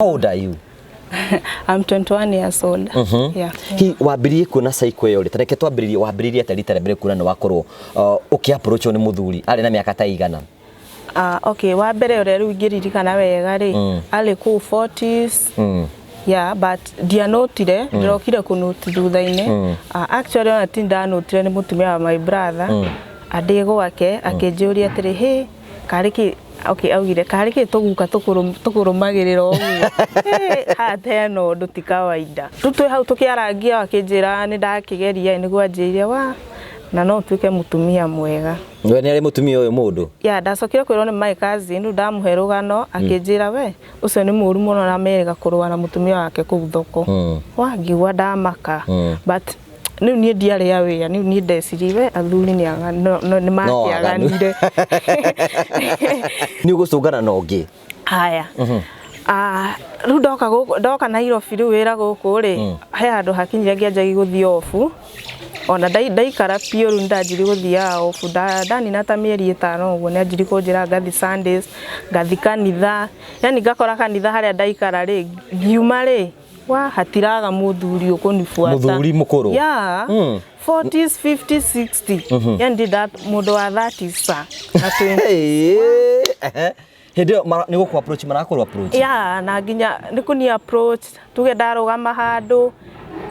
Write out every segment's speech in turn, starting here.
How old are you? I'm 21 years old. Yeah. Hi wambĩrĩirie kuona cycle ĩyo rĩ, ta reke twambĩrĩrie, wambĩrĩirie atĩa rita rĩa mbere kuona nĩ wakorwo ũkĩ approach nĩ mũthuri arĩ na mĩaka ta igana? Ah, okay, wa mbere ũrĩa rĩu ingĩririkana wega rĩ, arĩ kũu 40s. Yeah, but ndianotire, ndĩrokire kũnoti thutha-inĩ. Ah, actually ona ti ndanotire, nĩ mũtumia wa my brother. Andĩ gwake akĩnjũria atĩrĩ, "Hĩ, karĩ kĩ?" Okay, augire, "Karĩ kĩ tũguka tũkũrũmagĩrĩra ũguo?" Hĩ, haha hena ũndũ ti kawaida. Rĩu twĩ hau tũkĩarangia, akĩnjĩra nĩ ndakĩgeria, nĩguo anjĩrire wa na no ũtuĩke mũtumia mwega. We nĩ arĩ mũtumia ũyũ mũndũ? Ya, ndacokire kwĩrwo nĩ my cousin, rĩu ndamũhe rũgano, akĩnjĩra we ũcio nĩ mũru mũno na merĩga kũrũa na mũtumia wake kũu thoko. Wa ngigua ndamaka. But rĩu niĩ ndiarĩ aware, rĩu niĩ ndecirie we athuri nĩ nĩ makĩaganire. Nĩ ũgũcũngana na ũngĩ? Haya. Ah, rĩu ndoka gũkũ, ndoka Nairobi rĩu wĩra gũkũ rĩ, he handũ hakinyire ngĩanjagia gũthiĩ off. Ona ndaikara biũ, rĩu nĩndanjirie gũthiaga off. Ndanina ta mĩeri 5 ũguo, nĩanjirie kũnjĩra ngathi Sundays, ngathi kanitha, yani ngakora kanitha harĩa ndaikara rĩ, ngiuma rĩ, wa hatiraga mũthuri ũkũnibuata. Mũthuri mũkũrũ? Yeah. 40s, 50s, 60. Yani ndĩ mũndũ wa 30s sa na 20. Ehe. Hĩndĩ ĩyo nĩ gũkũ approach marakorwo approach? Yeah, na nginya nĩ kũni approach, tuge ndarũgama handũ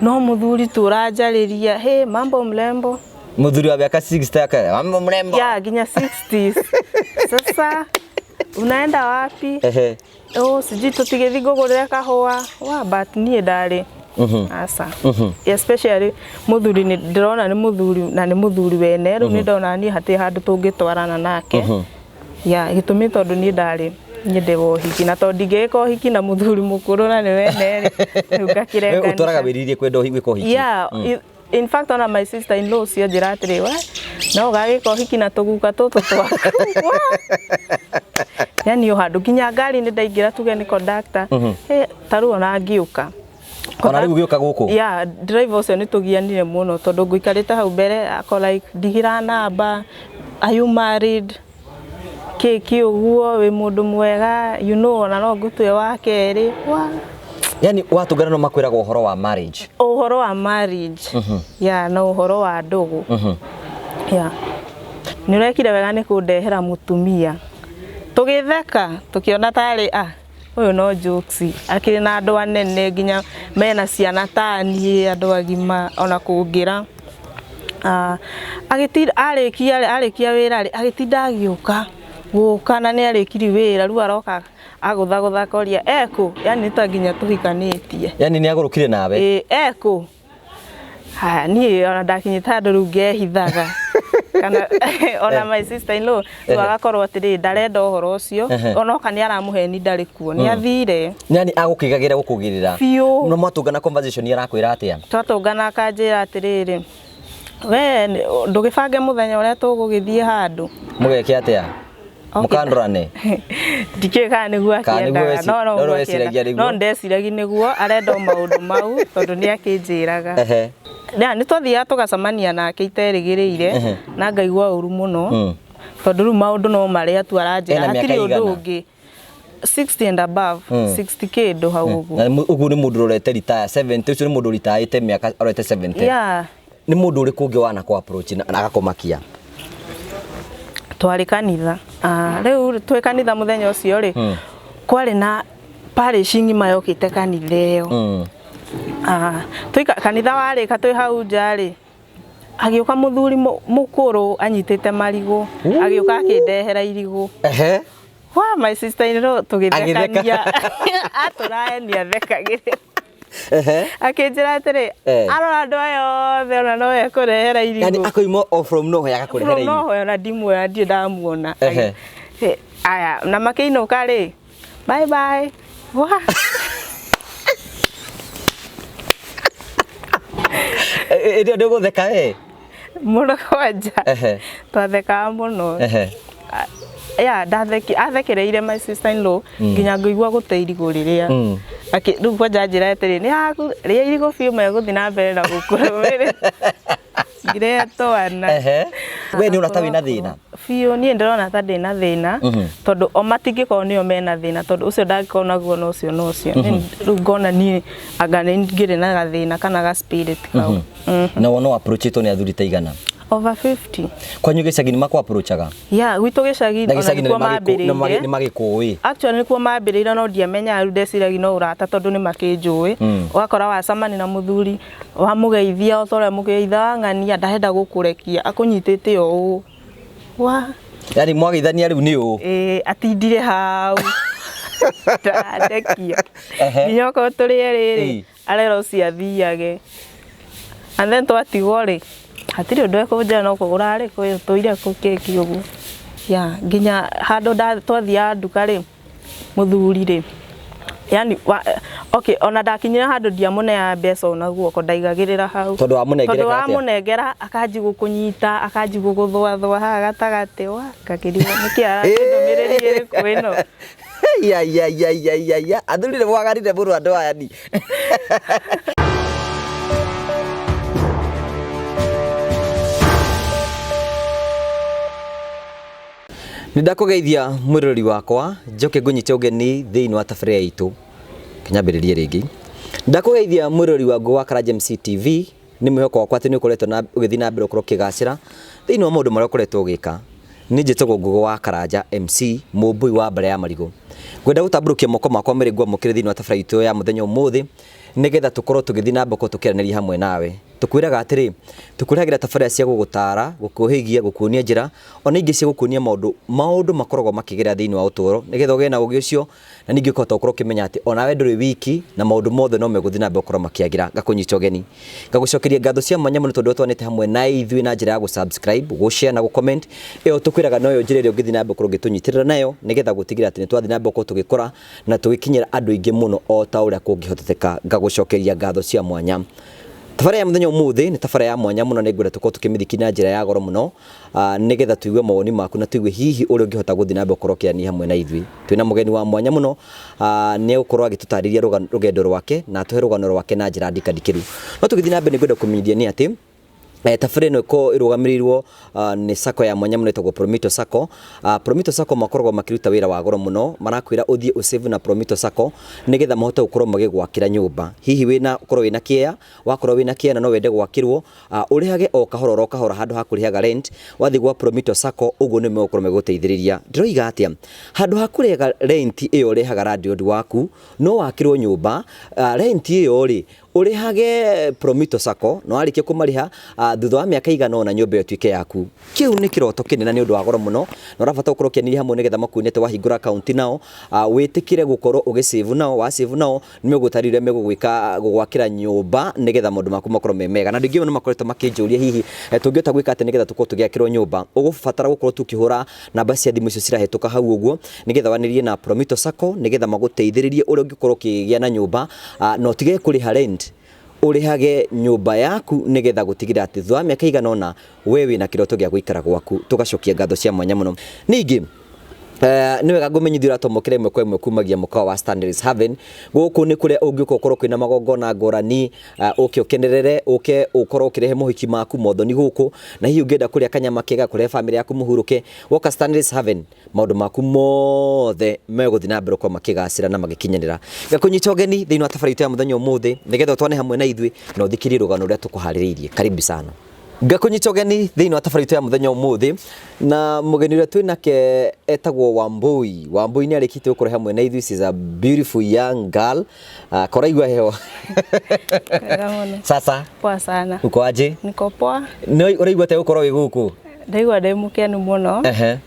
no mũthuri tu ũranjarĩria, "Hey, mambo mrembo." Mũthuri wa mĩaka 60 aka, "Mambo mrembo." Yeah, nginya 60s. "Sasa unaenda wapi?" "Oh, sijui, tũtigĩthi ngũgũrĩre kahũa." Wa but niĩ ndarĩ aca, especially mũthuri nĩ ndĩrona nĩ mũthuri na nĩ mũthuri wene. Rĩu nĩ ndona niĩ hatirĩ handũ tũngĩtwarana nake. Ya gĩtũmi tondũ niĩ ndarĩ nyende wa ũhiki, na tondũ ndingĩgĩka ũhiki na mũthuri mũkũrũ na nĩ wene rĩ, rĩu ngakĩrenganisha. Ũtũraga wĩrirĩrie kwenda gwĩka ũhiki? Yeah, in fact ona my sister in law ũcio njĩra atĩrĩ, "We no ũgagĩka ũhiki na tũguka tũtũ twaku?" Yani o handũ nginya ngari nĩ ndaingĩra, tuge nĩ conductor, ta rĩu ona ngĩũka. Ona rĩu ũgĩũka gũkũ? Yeah, driver ũcio nĩ tũgianire mũno tondũ ngũikarĩte hau mbere ako like, "Ndigĩra namba, are you married?" Kĩ kĩ ũguo, "Wĩ mũndũ mwega, ona no ngũtue wa kerĩ." Wa Yani watũngana no makwĩraga ũhoro wa marriage? Ũhoro wa marriage, yeah, na ũhoro wa ndũgũ. Yeah, nĩ ũrekire wega nĩ kũndehera mũtumia. Tũgĩtheka tũkĩona tarĩ ah ũyũ no jokes, akĩrĩ na andũ anene nginya mena ciana ta niĩ, andũ agima ona kũngĩra. Ah, agĩtinda arĩkia wĩra rĩ, agĩtinda agĩũka gũka, na nĩ arĩkiri wĩra, rĩu aroka agũthagũtha akoria ekũ, yani nĩ ta nginya tũhikanĩtie. Yani nĩ agũrũkire nawe? Ĩ, ekũ. Haya, niĩ ona ndakinyĩte handũ rĩu ngehithaga, kana ona my sister in law rĩu agakorwo atĩrĩrĩ, ndarenda ũhoro ũcio. Ona oka nĩ aramũheni ndarĩ kuo, nĩ athire. Yani agũkĩgagĩra gũkũgĩrĩra? Biũ. No mwatũngana conversation arakwĩra atĩa? Twatũngana akanjĩra atĩrĩrĩ, "We ndũgĩbange mũthenya ũrĩa tũgũgĩthiĩ handũ." Mũgeke atĩa? Mũkandorane? Ndikĩũĩ kana nĩguo Kana nĩguo akĩendaga. No no no weciragia nĩguo? No ndeciragia nĩguo arenda o maũndũ mau tondũ nĩ akĩnjĩraga. Na nĩ twathiaga tũgacemania nake iterĩgĩrĩire, na ngaigua ũru mũno tondũ rĩu maũndũ no marĩa tu aranjĩra. Ena mĩaka Hatirĩ ũndũ igana? ũngĩ, 60 and above, 60 kĩndũ hau ũguo. Na ũguo nĩ mũndũ ũrorete retire 70, ũcio nĩ mũndũ ritaĩte mĩaka arorete 70. Yeah. Nĩ mũndũ ũrĩkũ ũngĩ wana kũ approach na agakũmakia? Twarĩ kanitha. Ah, rĩu twĩ kanitha mũthenya ũcio rĩ, kwarĩ na parish ng'ima yokĩte kanitha ĩyo. Ah, tũika kanitha warĩka, twĩ hau nja rĩ, agĩũka mũthuri mũkũrũ anyitĩte marigũ, agĩũka akĩndehera irigũ. Wa my sister in law tũgĩthekania, atũraenia athekagĩrĩra. Akĩnjĩra atĩrĩ, "Arora andũ aya othe, ona no ekũrehera Yani irigũ." akoima o from nowhere agakũrehera From irigũ? nowhere, ona ndimuoya, ndirĩ ndamuona. Aya, na makĩinũka rĩ, "Bye bye." Wa Ĩndĩ ndũgũtheka we? Mũno kwanja. Twathekaga mũno. Ya ndatheki athekereire my sister in law nginya ngĩigua gũte irigũ rĩrĩa. Rĩu kwanja njĩra atĩrĩ, "Nĩ haku rĩa irigũ biũ, megũthiĩ na mbere na gũkũrũmĩrĩra." Ngĩrehe twana. Ehe. We nĩ ũrona ta wĩna thĩna? Biũ, niĩ ndĩrona ta ndĩna thĩna, tondũ o matingĩkorwo nĩo mena thĩna, tondũ ũcio ndangĩkorwo naguo na ũcio na ũcio. Rĩu ngona niĩ anga nĩ ngĩrĩ na gathĩna kana ga spirit kau. Na wona approachĩtwo nĩ athuri ta igana? Over 50. Kwanyu gĩcagi nĩ makũ approachaga? Ya, gwitũ gĩcagi Na ona gĩcagi nĩkuo mambĩrĩirie. nĩ magĩkũĩ? Actually nĩkuo mambĩrĩirie, no ndiamenyaga, rĩu ndeciragia no ũrata tondũ nĩ makĩnjũĩ. Ũgakora wacemania na mũthuri, wamũgeithia o ta ũrĩa mũgeitha wang'ania, ndarenda gũkũrekia, akũnyitĩte o ũũ wa. Yani mwageithania rĩu nĩ ũũ? Ĩĩ, atindire hau ndandekia. Nginya okorwo tũrĩ erĩ rĩ, arera ũcio athiage, and then twatigwo rĩ, hatirĩ ũndũ ekũnjĩra, no kũgũra rĩ tũire kũ keki ũguo ya nginya handũ twathiaga nduka rĩ, mũthuri rĩ, yani wa, okay, ona ndakinyire handũ ndiamũneaga mbeca ona guoko, ndaigagĩrĩra hau. Tondũ wamũnengera Tondũ atĩa? wamũnengera akanji gũkũnyita, akanji gũgũthũathũa haha gatagatĩ, wa ngakĩrigwo nĩkĩ aratũndũmĩrĩri ĩrĩkũ ĩno. Ya ya ya ya ya ya, athuri nĩ mwaganire mũno andũ aya ni. Nĩ ndakũgeithia mwĩroreri wakwa, njoke ngũnyite ũgeni thĩinĩ wa tabarĩra itũ. Kĩnyambĩrĩrie rĩngĩ. Ndakũgeithia mwĩroreri wa Ngũgĩ wa Karanja MC TV, nĩ mwĩhoko wakwa atĩ nĩ ũkoretwo na ũgĩthiĩ na mbere ũkorwo ũkĩgacĩra thĩinĩ wa maũndũ marĩa ũkoretwo ũgĩka. Nĩ njĩtagwo Ngũgĩ wa Karanja MC, mũmbũi wa mbere ya marigũ. Ngwenda gũtambũrũkia moko makwa merĩ ngwamũkĩre thĩinĩ wa tabarĩra itũ ya mũthenya ũmũthĩ, nĩgetha tũkorwo tũgĩthiĩ na mbere tũkĩaranĩria hamwe nawe. Tũkwĩraga atĩrĩ, tũkũrehagĩra tabarĩra cia gũgũtara, gũkũhĩgia, gũkuonia njĩra, ona ingĩ cia gũkuonia maũndũ makoragwo makĩgera thĩinĩ wa ũtũũro, nĩgetha ũgĩe na ũgĩ ũcio, na ningĩ ũkahota gũkorwo ũkĩmenya atĩ onawe ndũrĩ wiki na maũndũ mothe no megũthiĩ na mbere gũkorwo makĩagĩra. Ngakũnyita ũgeni, ngagũcokeria ngatho cia mwanya mũno tondũ ũtwanĩte hamwe na ithuĩ na njĩra ya gũ-subscribe, gũ-share na gũ-comment. Ĩyo tũkwĩraga noyo njĩra ĩrĩa ũngĩthiĩ na mbere gũkorwo ũgĩtũnyitĩrĩra nayo, nĩgetha gũtigĩrĩra atĩ nĩ twathiĩ na mbere gũkorwo tũgĩkũra na tũgĩkinyĩra andũ aingĩ mũno o ta ũrĩa kũngĩhoteteka. Ngagũcokeria ngatho cia mwanya. Tabarĩra ya mũthenya ũmũthĩ nĩ tabarĩra ya mwanya mũno, nĩ ngwenda tũkorwo tũkĩmĩthikia na njĩra ya goro mũno, nĩgetha tũigue mawoni maku na tũigue hihi ũrĩa ũngĩhota gũthiĩ na mbere gũkorwo ũkĩaranĩria hamwe na ithuĩ. Twĩna mũgeni wa mwanya mũno, nĩ egũkorwo agĩtũtarĩria rũgendo rwake na atũhe rũgano rwake na njĩra ndikandikĩru. No tũgĩthiĩ na mbere nĩ ngwenda kũmenyithia nĩ atĩ tabarĩra ĩno ĩkoragwo ĩrũgamĩrĩirwo nĩ sacco ya mwanya mũno ĩtagwo Promito Sacco. Promito Sacco makoragwo makĩruta wĩra wa goro mũno, marakwĩra ũthiĩ ũsave na Promito Sacco nĩgetha mahote gũkorwo magĩgwakĩra nyũmba. Hihi wĩna ũkorwo wĩna kĩea, wakorwo wĩna kĩea na no wende gwakĩrwo, ũrĩhage o kahora oro kahora handũ ha kũrĩhaga rent, wathiĩ gwa Promito Sacco ũguo nĩ megũkorwo magĩgũteithĩrĩria. Ndĩroiga atĩa? Handũ ha kũrĩhaga rent ĩyo ũrĩhaga landlord waku, no wakĩrwo nyũmba, rent ĩyo rĩ, ũrĩhage Promito Sacco, na warĩkia kũmarĩha, thutha wa mĩaka igana ũna nyũmba ĩyo ĩtuĩke yaku. Kĩu nĩ kĩroto kĩnene na nĩ ũndũ wa goro mũno, na ũrabatara gũkorwo ũkĩanĩria hamwe nĩgetha makuonie atĩ wahingũra akaunti nao, wĩtĩkĩre gũkorwo ũgĩsave nao, wasave nao nĩ megũtarĩria megũgwĩka gũgwakĩra nyũmba nĩgetha maũndũ maku makorwo me mega. Na andũ aingĩ nĩ makoretwo makĩnjũria hihi tũngĩhota gwĩka atĩa nĩgetha tũkorwo tũgĩakĩrwo nyũmba. Ũgũbatara gũkorwo tu ũkĩhũra namba cia thimũ icio cirahĩtũka hau ũguo, nĩgetha wanĩrie na Promito Sacco nĩgetha magũteithĩrĩrie ũrĩa ũngĩkorwo ũkĩgĩa na nyũmba, na ũtige kũrĩha rent, ũrĩhage nyũmba yaku nĩgetha gũtigĩrĩra atĩ thutha wa mĩaka igana ũna we wĩna kĩroto gĩa gũikara gwaku. Tũgacokia ngatho cia mwanya mũno. Ningĩ nĩ wega ngũmenyithia ũratwamũkĩra ĩmwe kwa ĩmwe kumagia mũkawa wa Stanley's Haven. Gũkũ nĩ kũrĩa ũngĩũka ũkorwo kwĩna magongona ngũrani, ũke ũkenerere, ũke ũkorwo ũkĩrehe mohiki maku mothoni gũkũ, na hihi ũngĩenda kũrĩa kanyama kega, kũrehe bamĩrĩ yaku mũhurũke, woka Stanley's Haven maũndũ maku mothe megũthiĩ na mbere gũkorwo makĩgacĩra na magĩkinyanĩra. Ngakũnyita ũgeni thĩinĩ wa tabarĩra itũ ya mũthenya ũmũthĩ nĩgetha ũtwane hamwe na ithuĩ na ũthikĩrĩrie rũgano rũrĩa tũkũharĩrĩirie. Karibu sana. Ngakũnyita ũgeni thĩinĩ wa tabarĩra itũ ya mũthenya ũmũthĩ, na mũgeni ũrĩa twĩnake etagwo Wambui. Wambui nĩ arĩkĩtie gũkorwo hamwe na ithuĩ. She's a beautiful young girl. Koraigua heho? Wega mũno. Sasa Poa sana. Uko aje? Niko poa. Nĩ ũraigua atĩa gũkorwo wĩ gũkũ? Ndaigua ndĩ mũkenu mũno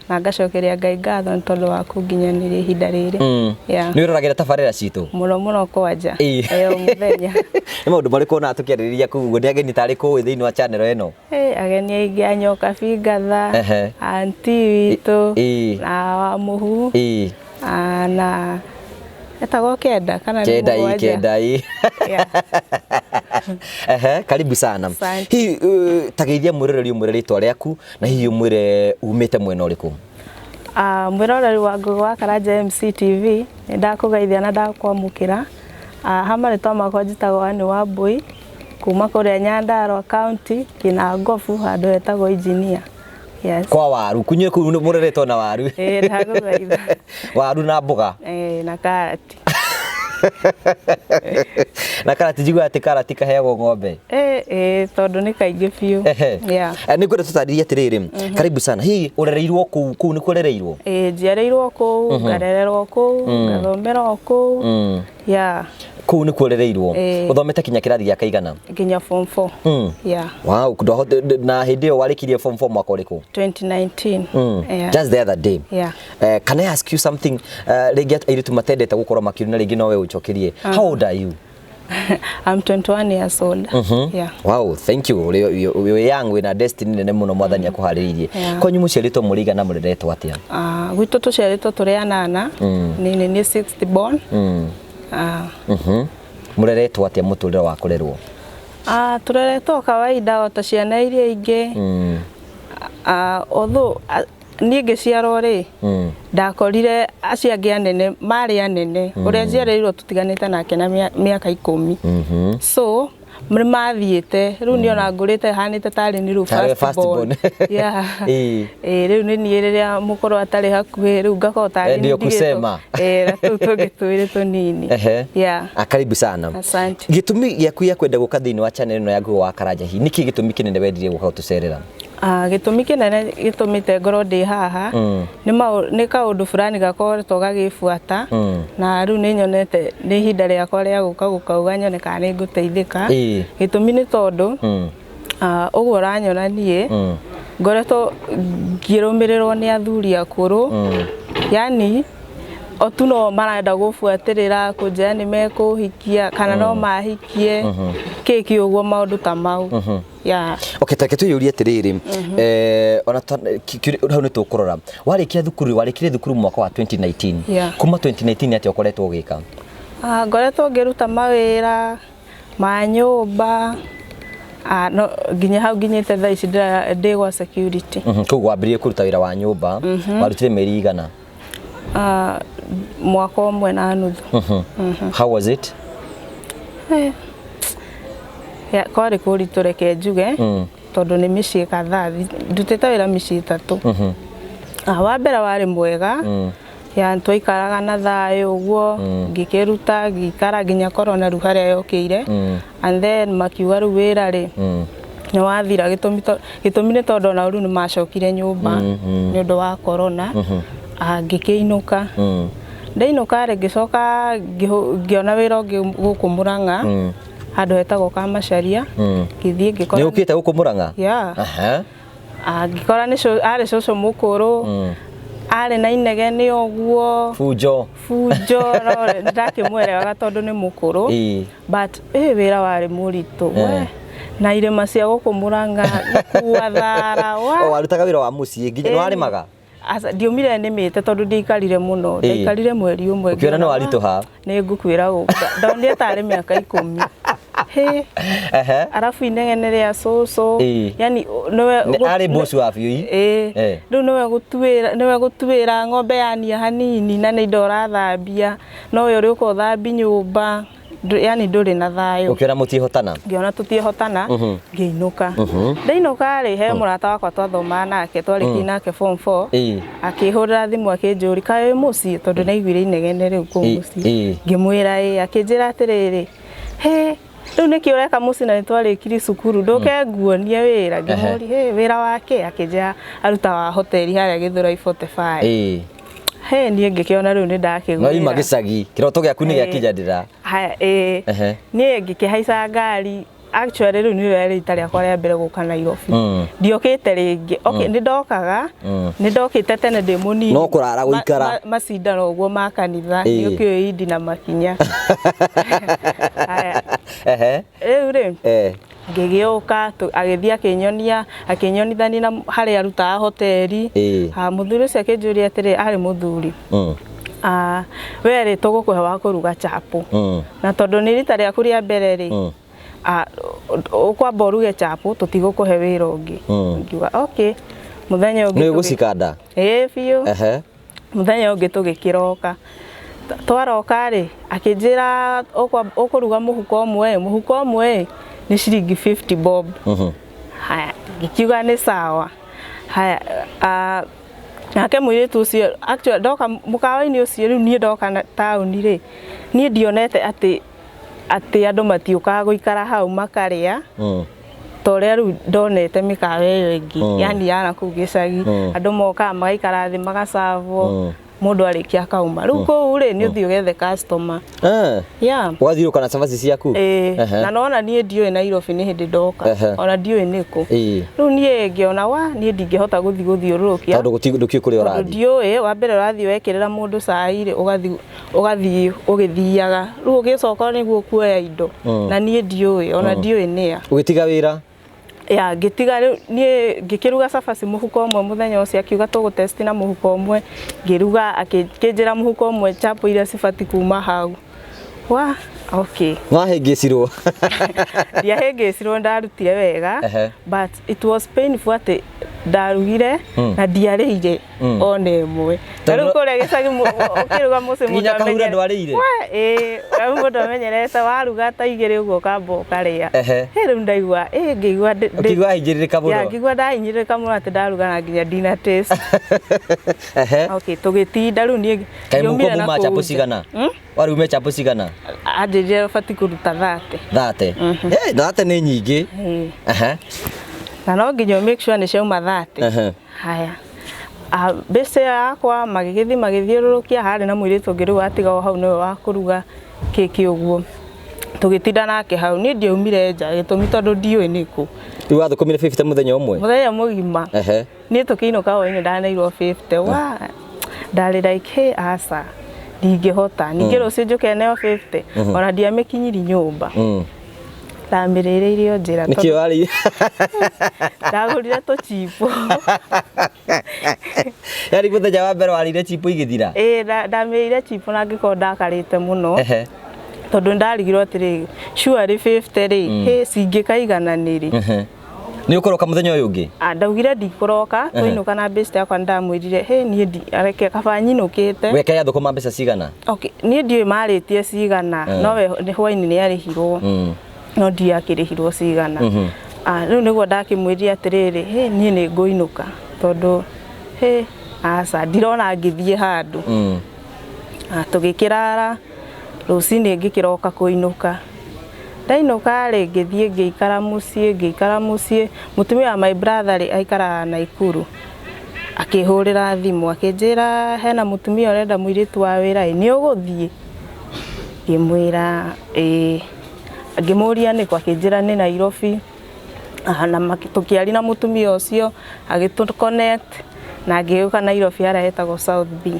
na ngacokeria Ngai ngatho nĩ tondũ wa kũnginyanĩria ihinda rĩrĩ. Yeah. Nĩ ũroragĩra tabarĩra citũ? Mũno mũno kwanja. Ĩyo mũthenya. Nĩ maũndũ marĩkũ wonaga tũkĩarĩrĩria kũu ũguo? Nĩ ageni tarĩ kũu thĩinĩ wa channel ĩno? Ageni aingĩ a Nyoka Bingatha, aunty witũ, na wa Mũhu, na etagwo Kenda kana nĩ Kenda ii, mũgwanja? Kenda ii. Yeah. Ehe, karibu sana. Asante. Hihi tageithia mwĩroreri ũmwĩre rĩtwa rĩaku na hihi ũmwĩre umĩte mwena ũrĩkũ? Mwĩroreri wa Ngũgĩ wa Karanja MC TV, nĩ ndakũgeithia na ndakwamũkĩra. Ha marĩtwa makwa njĩtagwo Anne Wambui, Kuma kũrĩa Nyandarua County, Kinangofu, handũ hetagwo Engineer. Yes. Kwa waru kunywe kuu mũreretwo na waru. Ĩĩ, ndagũthaitha. Waru na mboga. Ĩĩ, na karati. Na karati, njiguaga atĩ karati kaheagwo ng'ombe. Ĩĩ, ĩĩ, tondũ nĩ kaingĩ biũ. Yeah. Nĩ ngwenda tũtarĩrie atĩrĩrĩ, karibu sana, hihi ũrereirwo kũu kũu nĩkuo ũrereirwo? Ĩĩ, njiarĩirwo kũu, ngarererwo kũu, ngathomera o kũu. Yeah. Kũu nĩkuo ũrereirwo? Ĩĩ. Ũthomete kinya kĩrathi gĩa kaigana? Nginya form 4. Yeah. Wow, na hĩndĩ ĩyo warĩkirie form 4 mwaka ũrĩkũ? 2019. Yeah. Just the other day. Yeah. Can I ask you something? Rĩngĩ airĩtu matendete gũkorwo makĩũria na rĩngĩ nowe ũnjokerie. How old are you? I'm 21 years old. Yeah. Wow, thank you. Wĩ young, wĩna destiny nene mũno mwathani akũharĩrĩirie. Yeah. Kwanyu mũciarĩtwo mũrĩ igana, mũreretwo atĩa? Gwitũ tũciarĩtwo tũrĩ anana. Nĩ sixth born. Mũreretwo atĩa, mũtũrĩre wa kũrerwo? Tũreretwo kawaida o ta ciana iria ingĩ. Although niĩ ngĩciarwo rĩ, ndakorire acio angĩ anene marĩ anene. Ũrĩa njiarĩirwo tũtiganĩte nake na mĩaka 10. So nĩ mathiĩte rĩu, niĩ ona ngũrĩte hanĩte tarĩ nĩ rĩu Tarĩ first first born. born. Yeah. Ĩĩ. Ĩĩ, rĩu nĩ niĩ rĩrĩa mũkũrũ atarĩ hakuhĩ, rĩu ngakorwo tarĩ Ndio niĩ ndigĩtwo. kusema. Ĩĩ, na tũu tũngĩ twĩrĩ tũnini. Yeah. Karibu sana. Asante. Gĩtũmi gĩaku gĩa kwenda gũka thĩinĩ wa channel ĩno ya Ngugi wa Karanja hihi nĩkĩ gĩtũmi kĩnene wendire gũka gũtũcerera? Gĩtũmi kĩnene gĩtũmĩte ngorwo ndĩ haha nĩ kaũndũ fulani gakoretwo gagĩbuata, na rĩu nĩ nyonete nĩ ihinda rĩakwa rĩa gũka gũkauga nyone kana nĩ ngũteithĩka. Gĩtũmi nĩ tondũ ũguo ũranyona niĩ ngoretwo ngĩrũmĩrĩrwo nĩ athuri akũrũ, yani o tu no marenda gũbuatĩrĩra kũnjĩra nĩ mekũhikia kana no mahikie kĩki ũguo, maũndũ ta mau, yeah. Okay, take twĩyũrie atĩrĩrĩ, ona hau nĩ tũkũrora warĩkia thukuru, warĩkirie thukuru mwaka wa 2019. Yeah. Kuma 2019 atĩa ũkoretwo ũgĩka? Ngoretwo ngĩruta mawĩra ma nyũmba, no, nginya hau nginyĩte thaa ici ndĩ gwa security. Koguo wambĩrĩrie kũruta wĩra wa nyũmba, warutire mĩeri igana? Mwaka ũmwe na nuthu. How was it? Ya, kwarĩ kũritũ, reke njuge, tondũ nĩ mĩciĩ kadhaa ndutĩte wĩra, mĩciĩ 3. Wa mbere warĩ mwega, ya twaikaraga na thayũ ũguo, ngĩkĩruta ngĩikara nginya corona rĩu harĩa yokĩire, and then makiuga rĩu wĩra rĩ nĩ wathira. Gĩtũmi nĩ tondũ ona rĩu nĩ macokire nyũmba nĩ ũndũ wa corona. Ngĩkĩinũka. Ndainũka rĩ, ngĩcoka ngĩona wĩra ũngĩ gũkũ Mũrang'a, handũ hetagwo Kamacharia. Ngĩthiĩ ngĩkora Nĩ ũkĩte gũkũ Mũrang'a? Yeah. Aha. Ngĩkora nĩ arĩ cũcũ mũkũrũ, arĩ na inegene ũguo. Funjo. Bunjo, no ndakĩmwerewaga tondũ nĩ mũkũrũ. But wĩra warĩ mũritũ we, na irĩma cia gũkũ Mũrang'a, gũkua thara wa O warutaga wĩra wa mũciĩ nginya nĩ warĩmaga? Aca, ndiumire nĩmĩte tondũ ndiaikarire mũno. Ndaikarire mweri ũmwe. Ũkĩona nĩ ngĩona, waritũha? Nĩ ngũkwĩra gũka ndonire tarĩ mĩaka 10. Hĩ. Arabu inegene rĩa cũcũ. Yani nĩwe Arĩ boss wa biũ. Ĩĩ. Rĩu nĩwe gũtuĩra ng'ombe yania hanini na nĩ indo ũrathambia, no we ũrĩũka ũthambi nyũmba. Yani ndũrĩ na thayũ. Ũkĩona mũtiĩhotana? Ngĩona tũtiĩhotana, ngĩinũka. Ndainũka rĩ, he mũrata wakwa twathomaga nake, twarĩkirie nake form 4. Akĩhũrĩra thimũ akĩnjũria kaĩ wĩ mũciĩ, tondũ nĩaiguire inegene rĩu kũu mũciĩ. Ngĩmwĩra ĩĩ. Akĩnjĩra atĩrĩrĩ, he rĩu nĩkĩ ũreka mũciĩ na nĩtwarĩkirie cukuru, ndũke nguonie wĩra. Ngĩmũria, he wĩra wake? Akĩnjĩra aruta wa hoteli harĩa Gĩthũrai 45. He niĩ ngĩkĩona rĩu nĩ ndakĩgwĩra. No ima gĩcagi, kĩroto gĩaku nĩ gĩakinyanĩra. Haya, ĩĩ. Niĩ ngĩkĩhaica ngari. Actually rĩu nĩrĩo rĩarĩ rita rĩakwa rĩa mbere gũka Nairobi. Ndiokĩte rĩngĩ. Okay, nĩ ndokaga, nĩ ndokĩte tene ndĩ mũnini. No kũrara gũikara. Macindano ũguo ma kanitha, nĩ ũkĩũĩ indi na makinya. Haya, rĩu rĩ, ngĩgĩũka, agĩthiĩ akĩnyonia, akĩnyonithania na harĩa arutaga hoteli. Ah, mũthuri ũcio akĩnjũria atĩrĩ, arĩ mũthuri, "We rĩ, tũgũkũhe wa kũruga chapo, na tondũ nĩ rita rĩaku rĩa mbere rĩ, ũkwamba ũruge chapo, tũtigũkũhe wĩra ũngĩ." Ngiuga okay. Mũthenya ũngĩ Nĩ ũgũcikanda? Ĩĩ biũ. Mũthenya ũngĩ tũgĩkĩroka. Twaroka rĩ, akĩnjĩra, "Ũkũruga mũhuko ũmwe, mũhuko ũmwe Nĩ ciringi 50 bob. Haya, ngĩkiuga nĩ sawa. Haya, nake mũirĩtu ũcio, actually ndoka mũkawa-inĩ ũcio rĩu, niĩ ndoka na taũni rĩ, niĩ ndionete atĩ andũ matiũkaga gũikara hau makarĩa ta ũrĩa rĩu ndonete mĩkawa ĩyo ĩngĩ, yani ya nakũu gĩcagi. Andũ mokaga magaikara thĩ, magacavwo, mũndũ arĩkia akauma. Rĩu kũu rĩ, nĩ ũthiĩ ũgethe customer. Yeah. Ũgathiũrũrũka na cabaci ciaku. Ĩĩ, na nona niĩ ndiũĩ Nairobi, nĩ hĩndĩ ndoka. Ona ndiũĩ nĩkũ. Rĩu niĩ ngĩona wa niĩ ndingĩhota gũthiĩ gũthiũrũrũkia Tondũ ndũkiũĩ kũrĩa tondũ ũrathiĩ. Ndiũĩ. Wa mbere ũrathiĩ wekĩrĩra mũndũ cai rĩ, ũgathiĩ ũgĩthiaga, rĩu ũgĩcoka nĩguo kuoya indo, na niĩ ndiũĩ, ona ndiũĩ nĩa. Ũgĩtiga wĩra. Ya, ngĩtiga. Rĩu niĩ ngĩkĩruga cabaci mũhuko ũmwe mũthenya ũcio, akiuga tũgũ-test na mũhuko ũmwe. Ngĩruga, akĩnjĩra mũhuko ũmwe chapo iria cibati kuma hau wa okay. Wahĩngĩcirwo. Ndiahĩngĩcirwo, ndarutire wega. But it was painful atĩ ndarugire na ndiarĩire ona ĩmwe. Na rĩu kũrĩa gĩcagi ũkĩruga mũciĩ mũndũ Nginya kahura ndwarĩire? We, ĩĩ, rĩu mũndũ amenyerete waruga ta igĩrĩ ũguo ũkamba ũkarĩa. Hĩ, rĩu ndaigua ĩ ngĩigua Ũkĩigua wahinyĩrĩrĩka Ya, mũno. Ngĩigua ndahinyĩrĩrĩka mũno atĩ ndaruga na nginya ndina taste. Okay, tũgĩtinda rĩu niĩ Kaĩ mũhuko ngĩumire na muma kũu chapo nja. cigana? Warume chapo cigana? Anjĩrire batiĩ kũruta 30. 30. Eh, 30 nĩ nyingĩ. Ĩĩ. Na no nginya ũ make sure nĩ ciauma 30. Haya. Ah, bĩcĩ yakwa magĩgĩthiĩ magĩthiũrũrũkia, harĩ na mũirĩtu ũngĩ rĩu watigagwo hau nĩwe wa kũruga kĩki ũguo. Tũgĩtinda nake hau, niĩ ndiaumire nja, gĩtũmi tondũ ndiũĩ nĩkũ. Rĩu wathũkũmire 50 mũthenya ũmwe? Mũthenya mũgima. Niĩ tũkĩinũka hwainĩ ndaneirwo 50 wa ndarĩ like, hey, aca, ndingĩhota ningĩ rũciũ njũke neo 50. Ona ndiamĩkinyiri nyũmba, ndamĩrĩrĩirio njĩra. Nĩkĩ warĩire? Ndagũrire tũchipo. Yaani mũthenya wa mbere warĩire chipo igĩthira? Ĩĩ, ndamĩrĩire chipo na ngĩkorwo ndakarĩte mũno tondũ ndarigirwo atĩrĩ, surely 50 rĩ, hĩ, cingĩkaigananĩrĩ. Nĩ ũkũroka mũthenya ũyũ ũngĩ? Ah, ndaugire ndikũroka. Twainũka na best yakwa ndamwĩrire, hĩ, niĩ areke kaba nyinũkĩte. Weka yathũkũma mbeca cigana? Okay, niĩ ndiũĩ marĩtie cigana, no we nĩ hwainĩ nĩ arĩhirwo, no ndiũĩ akĩrĩhirwo cigana. Ah, rĩu nĩguo ndakĩmwĩrire atĩrĩrĩ, hĩ, niĩ nĩ ngũinũka tondũ hĩ, aca, ndirona ngĩthiĩ handũ. Ah, tũgĩkĩrara, rũcinĩ ngĩkĩroka kũinũka. Ndainũka rĩ, ngĩthiĩ ngĩikara mũciĩ, ngĩikara mũciĩ. Mũtumia wa my brother rĩ, aikaraga Naikuru, akĩhũrĩra thimũ akĩnjĩra hena mũtumia ũrenda mũirĩtu wa wĩra ĩ, nĩ ũgũthiĩ? Ngĩmwĩra ĩĩ. Ngĩmũria nĩkũ, akĩnjĩra nĩ Nairobi. Ah, na tũkĩaria na mũtumia ũcio, agĩtũ connect na ngĩũka Nairobi harĩa hetagwo South B.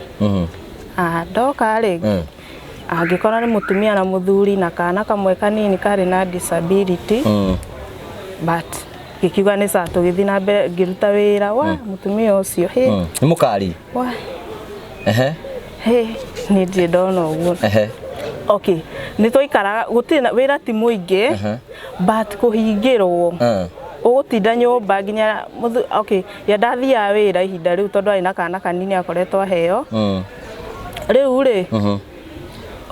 Ah, ndoka rĩ, angĩkorwo nĩ mũtumia na mũthuri na kana kamwe kanini karĩ na disability, but ngĩkiuga nĩ sawa, tũgĩthiĩ na mbere, ngĩruta wĩra wa mũtumia ũcio, hĩ. Nĩ mũkari? Wa hĩ, nĩ ndirĩ ndona ũguo. Okay, nĩ twaikaraga, gũtirĩ na wĩra, ti mũingĩ, but kũhingĩrwo, ũgũtinda nyũmba nginya okay, ya ndathiaga wĩra ihinda rĩu tondũ arĩ na kana kanini akoretwo aheo. Rĩu rĩ,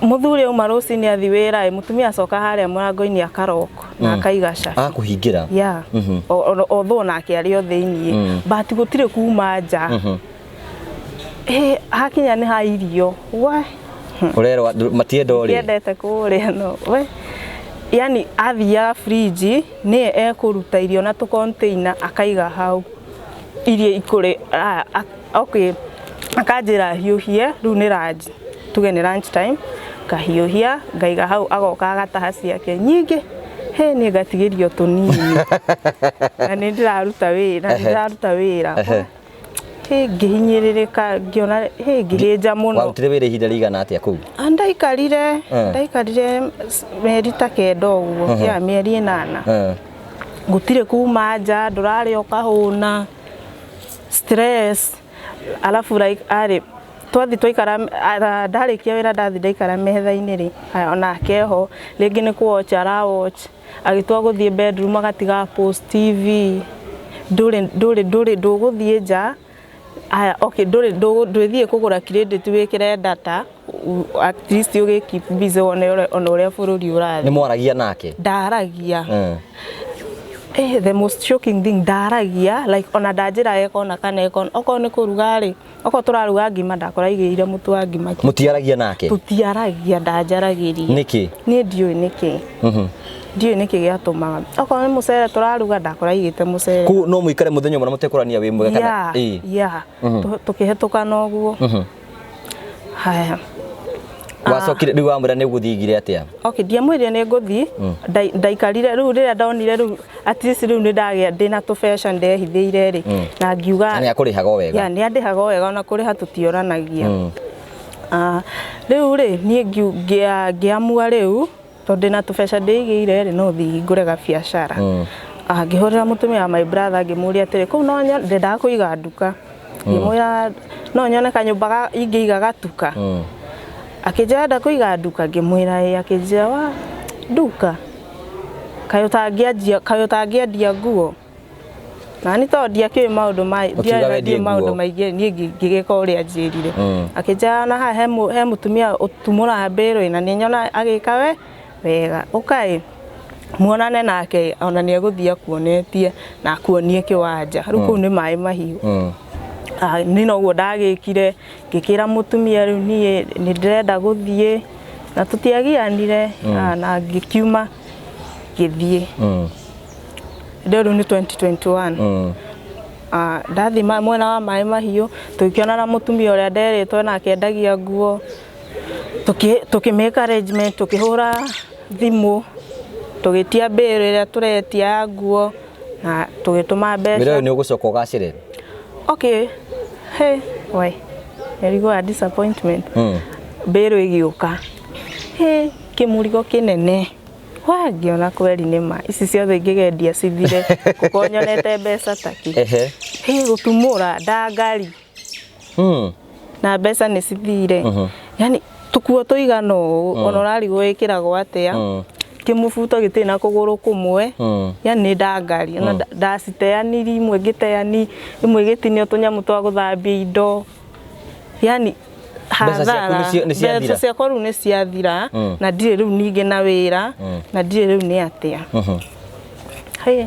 mũthuri auma rũcinĩ athi wĩra ĩ, mũtumia acoka harĩa mũrango-inĩ akarok na akaiga cabi. Akũhingĩra. Ya, although nake arĩ o thĩiniĩ, but gũtirĩ kuma nja. Ĩ, hakinya nĩ ha irio we. Ũrerwo matienda ũrĩe. Ndiendete kũrĩa, no we, yani athiaga fridge nĩye ekũruta irio na tũ container akaiga hau iria ikũrĩ. Okay, akanjĩra hiũhie, rĩu nĩ lunch, tuge nĩ lunch time, ngahiũhia ngaiga hau, agoka agataha ciake nyingĩ, he niĩ ngatigĩrio tũnini, na nĩ ndĩraruta wĩra, nĩ ndĩraruta wĩra. Hĩ, ngĩhinyĩrĩrĩka, ngĩona hĩ, ngĩhĩnja mũno. Warutire wĩra ihinda rĩigana atĩa kũu? Ah, ndaikarire mĩeri ta 9 ũguo, ya mĩeri 8. Gũtirĩ kuma nja, ndũrarĩa ũkahũna, stress. Alafu like arĩ twathi twaikara, ndarĩkia wĩra ndathi ndaikara metha-inĩ rĩ, haya, onake ho rĩngĩ nĩ kũ watch ara watch, agĩtua gũthiĩ bedroom agatiga post TV, ndũrĩ ndũgũthiĩ nja. Aya, okay, ndũrĩ ndwĩthiĩ kũgũra credit wĩkĩre data at least ũgĩ keep busy wone ona ũrĩa bũrũri Nĩ ũrathiĩ. mwaragia nake? Ndaragia. The most shocking thing, ndaragia, like ona ndanjĩra eka ona kana eka okorwo nĩ kũruga rĩ, okorwo tũraruga ngima, ndakora aigĩrĩire mũtu wa ngima. Mũtiaragia nake? Tũtiaragia, ndanjaragĩria. Nĩkĩ? Niĩ ndiũĩ nĩkĩ. Ndiũĩ nĩkĩ gĩatũmaga. Okorwo nĩ mũcere tũraruga, ndakora aigĩte mũcere. Koguo no mũikare mũthenya ũmwe na mũtekũrania wĩ mwega kana? Yeah, yeah. Tũkĩhetũka na ũguo. Haya. Wacokire rĩu wamwĩra nĩ ũgũthiĩ igire atĩa? Okay, ndiamwĩrire nĩ ngũthiĩ. Ndaikarire rĩu rĩrĩa ndonire rĩu at least rĩu nĩ ndagĩa ndĩna tũbeca ndehithĩire rĩ, na ngiuga Na nĩ akũrĩhaga o wega? Ya, nĩ andĩhaga o wega, ona kũrĩha tũtioranagia. Ah, rĩu rĩ, niĩ ngĩamua rĩu tondũ ndĩna tũbeca ndĩigĩire rĩ, no thiĩ ngũre gabiacara. Ah, ngĩhũrĩra mũtumia wa my brother, ngĩmũria atĩrĩ, kũu no ndendaga kũiga nduka, ngĩmwĩra no nyone kanyũmba ingĩiga gatuka. Akĩnjĩra enda kũiga nduka, ngĩmwĩra ĩ. Akĩnjĩra wa nduka kaĩ ũtangĩanjia, kaĩ ũtangĩendia nguo? Na nĩ tondũ ndiakĩũĩ maũndũ ma Ũkiuga wendie ndiũĩ maũndũ nguo. maingĩ, niĩ ngĩgĩka ũrĩa anjĩrire. Akĩnjĩra na haha he mũtumia ũtumũraga mbĩrũ na nĩ nyona agĩka we wega, ũkaĩ muonane nake, ona nĩ egũthiĩ akuonetie na akuonie kĩwanja. Rĩu kũu nĩ maĩ mahiũ. Ah, nĩ noguo ndagĩkire, ngĩkĩra mũtumia rĩu niĩ nĩ ndĩrenda gũthiĩ, na tũtiagianire. Ah, na ngĩkiuma ngĩthiĩ. Rĩu rĩu nĩ 2021. Ah, ndathiĩ mwena wa maĩ mahiũ, tũgĩkĩona na mũtumia ũrĩa nderĩtwo nake endagia nguo, tũkĩ make arrangement, tũkĩhũra thimũ, tũgĩtia mbĩrũ ĩrĩa tũretia ya nguo na tũgĩtũma Wĩra mbeca. ũyũ nĩ ũgũcoka ũgacĩre? Okay, hey, we mĩrigo ya disappointment. Mbĩrũ ĩgĩũka, he kĩmũrigo kĩnene wa ngĩona kweri nĩ ma ici ciothe ingĩgendia cithire, gũkorwo nyonete mbeca taki. He gũtumũra ndangari na mbeca nĩ cithire, yani tũkuo tũigana ũũ, ona ũrarigwo wĩkĩragwo atĩa. Kĩmũbuto gĩtirĩ na kũgũrũ kũmwe. Yani nĩ ndangari ona ndaciteaniri, imwe ngĩteani, imwe gĩtinio tũnyamũ twa gũthambia indo, yani Mbeca ciaku hathara. nĩ ciathira? Mbeca ciakwa rĩu nĩ ciathira na ndirĩ rĩu ningĩ na wĩra na ndirĩ rĩu nĩ atĩa. Hĩ,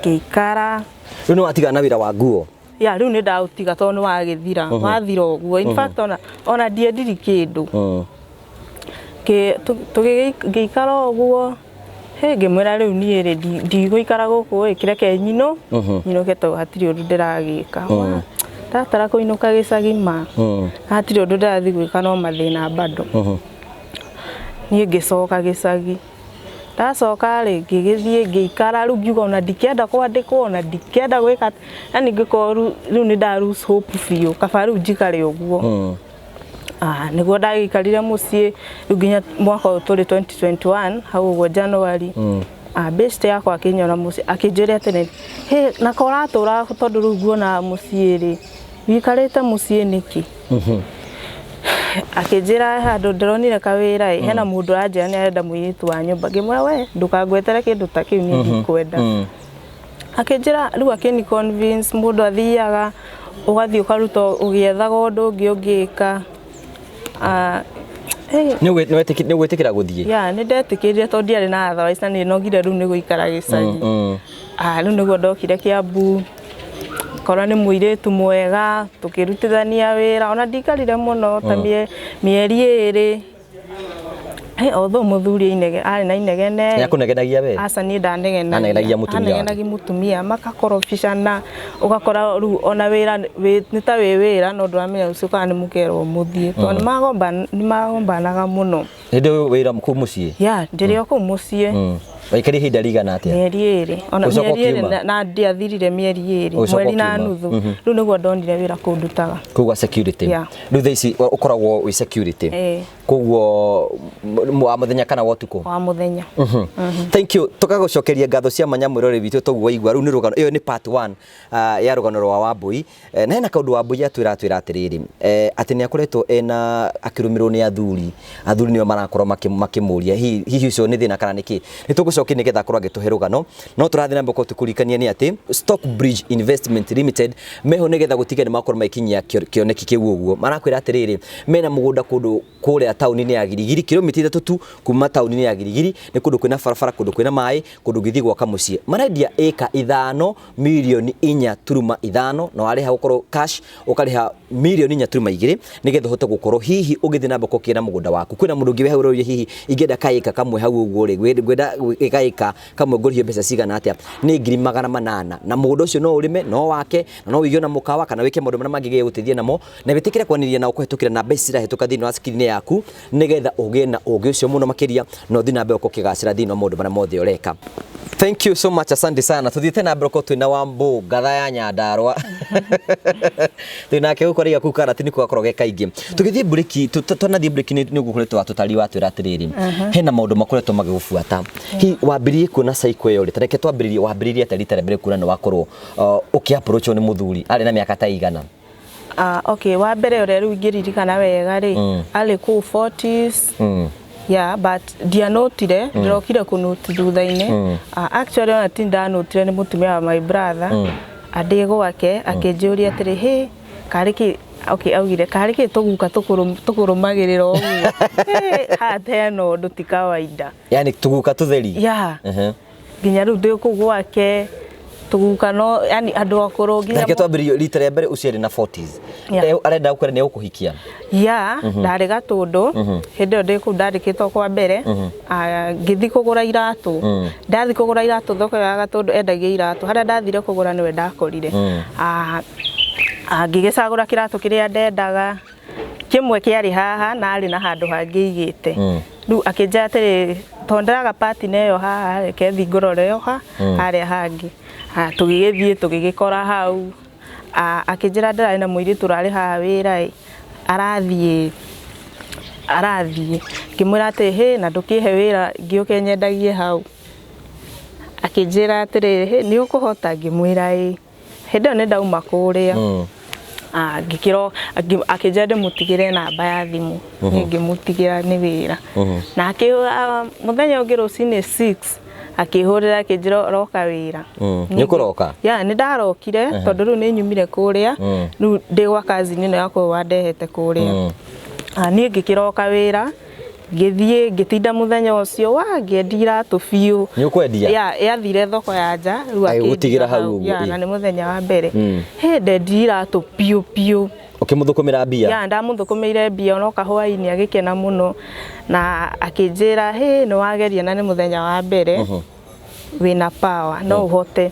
ngĩikara. Rĩu nĩ watigana na wĩra wa nguo? Ya, rĩu nĩ ndaũtiga tondũ nĩ wagĩthira, wathira ũguo. In fact, ona ndiendiri kĩndũ. Ngĩikara ũguo. Hĩ, ngĩmwĩra rĩu niĩ rĩ, ndigũikara gũkũ ĩ, kĩreke nyinũ nyinũke tondũ hatirĩ ũndũ ndĩragĩka. Ndatara kũinũka gĩcagi ma hatirĩ ũndũ ndĩrathiĩ gwĩka, no mathĩna bado. Niĩ ngĩcoka gĩcagi. Ndacoka rĩ, ngĩgĩthiĩ ngĩikara. Rĩu ngiuga ona ndikĩenda kwandĩkwo, ona ndikĩenda gwĩka, yani ngĩkorwo rĩu nĩ nda lose hope biũ, kaba rĩu njikare ũguo. Ah, nĩguo ndagĩikarire mũciĩ rĩu nginya mwaka ũyũ tũrĩ, 2021, hau ũguo January. Ah, best yakwa akĩnyona mũciĩ, akĩnjĩra atĩrĩ, he na ko ũratũra, tondũ rĩu nguona mũciĩ rĩ, wĩikarĩte mũciĩ nĩkĩ? Akĩnjĩra handũ ndĩronire kawĩra ĩ, hena mũndũ ũranjĩra nĩ arenda mũirĩtu wa nyũmba. Ngĩmwĩra we ndũkangwetere kĩndũ ta kĩu, niĩ ndikwenda. Akĩnjĩra rĩu akĩni convince, mũndũ athiaga ũgathiĩ ũkaruta ũgĩethaga ũndũ ũngĩ ũngĩka. Ah, Nĩ ũgwĩtĩkĩra gũthiĩ? Ya, nĩ ndetĩkĩrire tondũ ndiarĩ na otherwise na nĩ nogire rĩu nĩ gũikara gĩcagi. Ah, rĩu nĩguo ndokire Kiambu, kora nĩ mũirĩtu mwega, tũkĩrutithania wĩra, ona ndikarire mũno ta mĩeri 2. Hey, although mũthuri arĩ na inegene. Nĩ akũnegenagia we? Aca, niĩ ndanegenagia. Anegenagia mũtumia wake. Anegenagia mũtumia, makakorobicana, ũgakora rĩu ona wĩra nĩ ta wĩ wĩra, no ndũramenya rũciũ kana nĩ mũkerwo mũthiĩ, tondũ nĩ magombanaga mũno. Hĩndĩ ĩyo wĩra kũu mũciĩ? Ya, ndĩrĩ o kũu mũciĩ. Waikarire ihinda rĩigana atĩa? Mĩeri 2 ona Ũgĩcoka mĩeri 2 ũkiuma? na ndiathirire mĩeri 2. Ũgĩcoka Mweri na ũkiuma? nuthu. Rĩu nĩguo ndonire wĩra kũu ndutaga. Kũu gwa security? Yeah. Rĩu thaa ici ũkoragwo wĩ security? Ĩĩ. Koguo wa mũthenya kana wa ũtukũ? Wa mũthenya. Thank you, tukagucokeria ngatho cia mwanya mwĩrore witũ. Toguo waigua rĩu nĩ rũgano, ĩyo nĩ part 1 ya rũgano rwa Wambui. Na hena kaũndũ Wambui atwĩra atĩrĩrĩ, atĩ nĩ akoretwo ena akĩrũmĩrwo nĩ athuri, athuri nĩo marakorwo makĩmũria hihi ũcio nĩ thĩna kana nĩkĩ. Nĩ tũgũcoka. Nĩegũcokia nĩgetha akorwo agĩtũhe rũgano. No tũrathiĩ na mbere gũkorwo tũkĩririkania nĩ atĩ Stockbridge Investment Limited meho nĩgetha gũtiga nĩ makorwo magĩkinyia kĩoneki kĩu ũguo. Marakwĩra atĩrĩrĩ, mena mũgũnda kũndũ kũrĩa taũni-inĩ ya Girigiri, kilomita 3 tu kuma taũni-inĩ ya Girigiri, nĩ kũndũ kwĩna barabara, kũndũ kwĩna maĩ, kũndũ ũngĩthiĩ gwaka mũciĩ. Marendia ĩka 5 mirioni 4.5, na warĩha gũkorwo cash ũkarĩha mirioni 4.2 nĩgetha ũhote gũkorwo hihi ũgĩthiĩ na mbere ũkĩona mũgũnda waku. Kwĩna mũndũ ũngĩ wĩ hau ũroria hihi ingĩenda kaĩka kamwe hau ũguo rĩ, ngwenda gaĩka kamwe ngũrĩhio mbeca cigana atĩa? Nĩ 800,000, na mũgũnda ũcio no ũrĩme, no wake, na no ũige ona mũkawa kana wĩke maũndũ marĩa mangĩ gĩgũteithia namo, na wĩtĩkĩre kwanĩria nao kũhetũkĩra namba ici cirahĩtũka thĩinĩ wa screen yaku nĩgetha ũgĩe na ũgĩ ũcio mũno makĩria na ũthiĩ na mbere ũkĩgacĩra thĩinĩ wa maũndũ marĩa mothe ũreka. Thank you so much, asante sana. Tuthiĩte na mbere ũkorwo twĩna Wambũ ngatha ya Nyandarũa. Twĩ nake gũkũ araiga kũu Karati nĩkuo gakoragwo ge kaingĩ. Tũgĩthiĩ mburĩki, twanathiĩ mburĩki nĩ ũgũkoretwo watũtarĩria watwĩra atĩrĩrĩ, hena maũndũ makoretwo magĩgũbuata. Hihi wambĩrĩirie kuona cycle ĩyo rĩ? Ta reke twambĩrĩrie, wambĩrĩirie atĩa rita rĩa mbere kuona nĩ wakorwo ũkĩ approach wo nĩ mũthuri? Arĩ na mĩaka ta ĩigana? Okay, wa mbere ũrĩa rĩu ingĩririkana wega rĩ, arĩ kũu 40s. Yeah, but ndianotire, ndĩrokire kũnoti thutha-inĩ. Actually ona ti ndanotire, nĩ mũtumia wa my brother andĩ gwake akĩnjũria atĩrĩ, hĩ karĩ kĩ, okay, augire karĩ kĩ tũguka tũkũrũmagĩrĩra ũguo. Hĩ, haha hena ũndũ ti kawaida. Yani tũguka tũtheri? Yeah. Nginya rĩu ndĩ kũu gwake tũguka no yani andũ akũrũ nginya Reke twambĩrĩrie rita rĩa mbere ũcio arĩ na 40s. Yeah. Arenda gũkwĩra nĩ egũkũhikia. Ya, ndarĩ Gatũndũ hĩndĩ ĩyo ndĩ kũu ndandĩkĩtwo kwa mbere. Ngĩthiĩ kũgũra iratũ, ndathiĩ kũgũra iratũ thoko ya Gatũndũ endagia iratũ, harĩa ndathire kũgũra nĩwe ndakorire. Ngĩgĩcagũra kĩratũ kĩrĩa ndendaga, kĩmwe kĩarĩ haha na arĩ na handũ hangĩ aigĩte. Rĩu akĩnjĩra atĩrĩ, tondũ ndĩraga partner ĩyo haha, reke thiĩ ngũrore ĩyo harĩa hangĩ. Tũgĩgĩthiĩ tũgĩgĩkora hau. Akĩnjĩra ndĩrarĩ na mũirĩtu ũrarĩ haha wĩra ĩ, arathiĩ arathiĩ. Ngĩmwĩra atĩ hĩ na ndũkĩhe wĩra ngĩũke nyendagie hau. Akĩnjĩra atĩrĩrĩ, hĩ nĩ ũkũhota? Ngĩmwĩra ĩ. Hĩndĩ ĩyo nĩ ndauma kũrĩa. Ngĩkĩro akĩnjĩra ndĩmũtigĩre namba ya thimũ. Niĩ ngĩmũtigĩra nĩ wĩra. Na mũthenya ũngĩ rũcinĩ 6 akĩhũrĩra akĩnjĩra roka wĩra. Nĩ ũkũroka? Ya, nĩ ndarokire tondũ rĩu nĩ nyumire kũrĩa. Rĩu ndĩ gwa cousin ĩno yakwa wandehete kũrĩa. Niĩ ngĩkĩroka wĩra, ngĩthiĩ ngĩtinda mũthenya ũcio wa ngĩendia iratũ biũ. Nĩ ũkwendia? Ya, yathire thoko ya nja rĩu Agĩgũtigĩra hau ũguo, Ya, na nĩ mũthenya wa mbere. Hĩ ndendirie iratũ biũ biũ. Ũkĩmũthũkũmĩra mbia? Ya, ndamũthũkũmĩire mbia onoka hwainĩ agĩkena mũno na akĩnjĩra hĩ nĩ wageria na nĩ mũthenya wa mbere wĩna power no ũhote.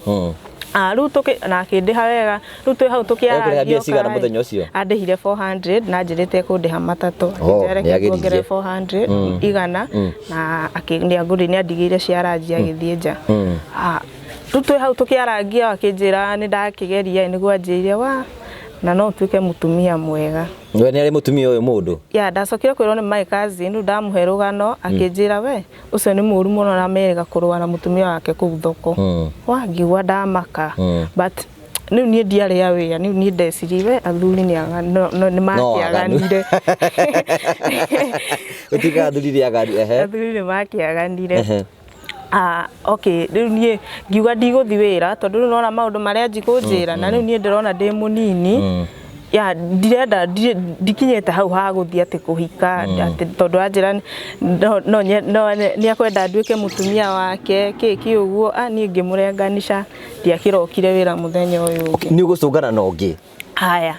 Rĩu tũkĩ na akĩndĩha wega, rĩu twĩ hau tũkĩarangia. Mbia cigana mũthenya ũcio? Andĩhire 400 na anjĩrĩte ekũndĩha matatũ. Akĩnjĩra reke nguongerere 400 igana na nĩ andigĩire cia ranji agĩthiĩ nja. Rĩu twĩ hau tũkĩarangia akĩnjĩra nĩ ndakĩgeria nĩguo anjĩrire wa na no ũtuĩke mũtumia mwega. We nĩ arĩ mũtumia ũyũ mũndũ? Ya, ndacokire kwĩrwo nĩ my cousin, rĩu ndamũhe rũgano akĩnjĩra we ũcio nĩ mũũru mũno na merĩga kũrũa na mũtumia wake kũu thoko. Wa ngiugua ndamaka. But rĩu niĩ ndiarĩ aware, rĩu niĩ ndecirie we athuri nĩ makĩaganire. Gũtiga athuri nĩ aganu, ehe. Athuri nĩ makĩaganire. Okay, rĩu niĩ ngiuga ndigũthiĩ wĩra tondũ rĩu nona maũndũ marĩa anji kũnjĩra na rĩu niĩ ndĩrona ndĩ mũnini. Ya, ndirenda ndikinyĩte hau ha gũthiĩ atĩ kũhika atĩ tondũ anjĩra no nĩ akwenda nduĩke mũtumia wake kĩ kĩ ũguo. Niĩ ngĩmũrenganisha ndiakĩrokire wĩra mũthenya ũyũ ũngĩ. Nĩ ũgũcũngana na ũngĩ? Haya.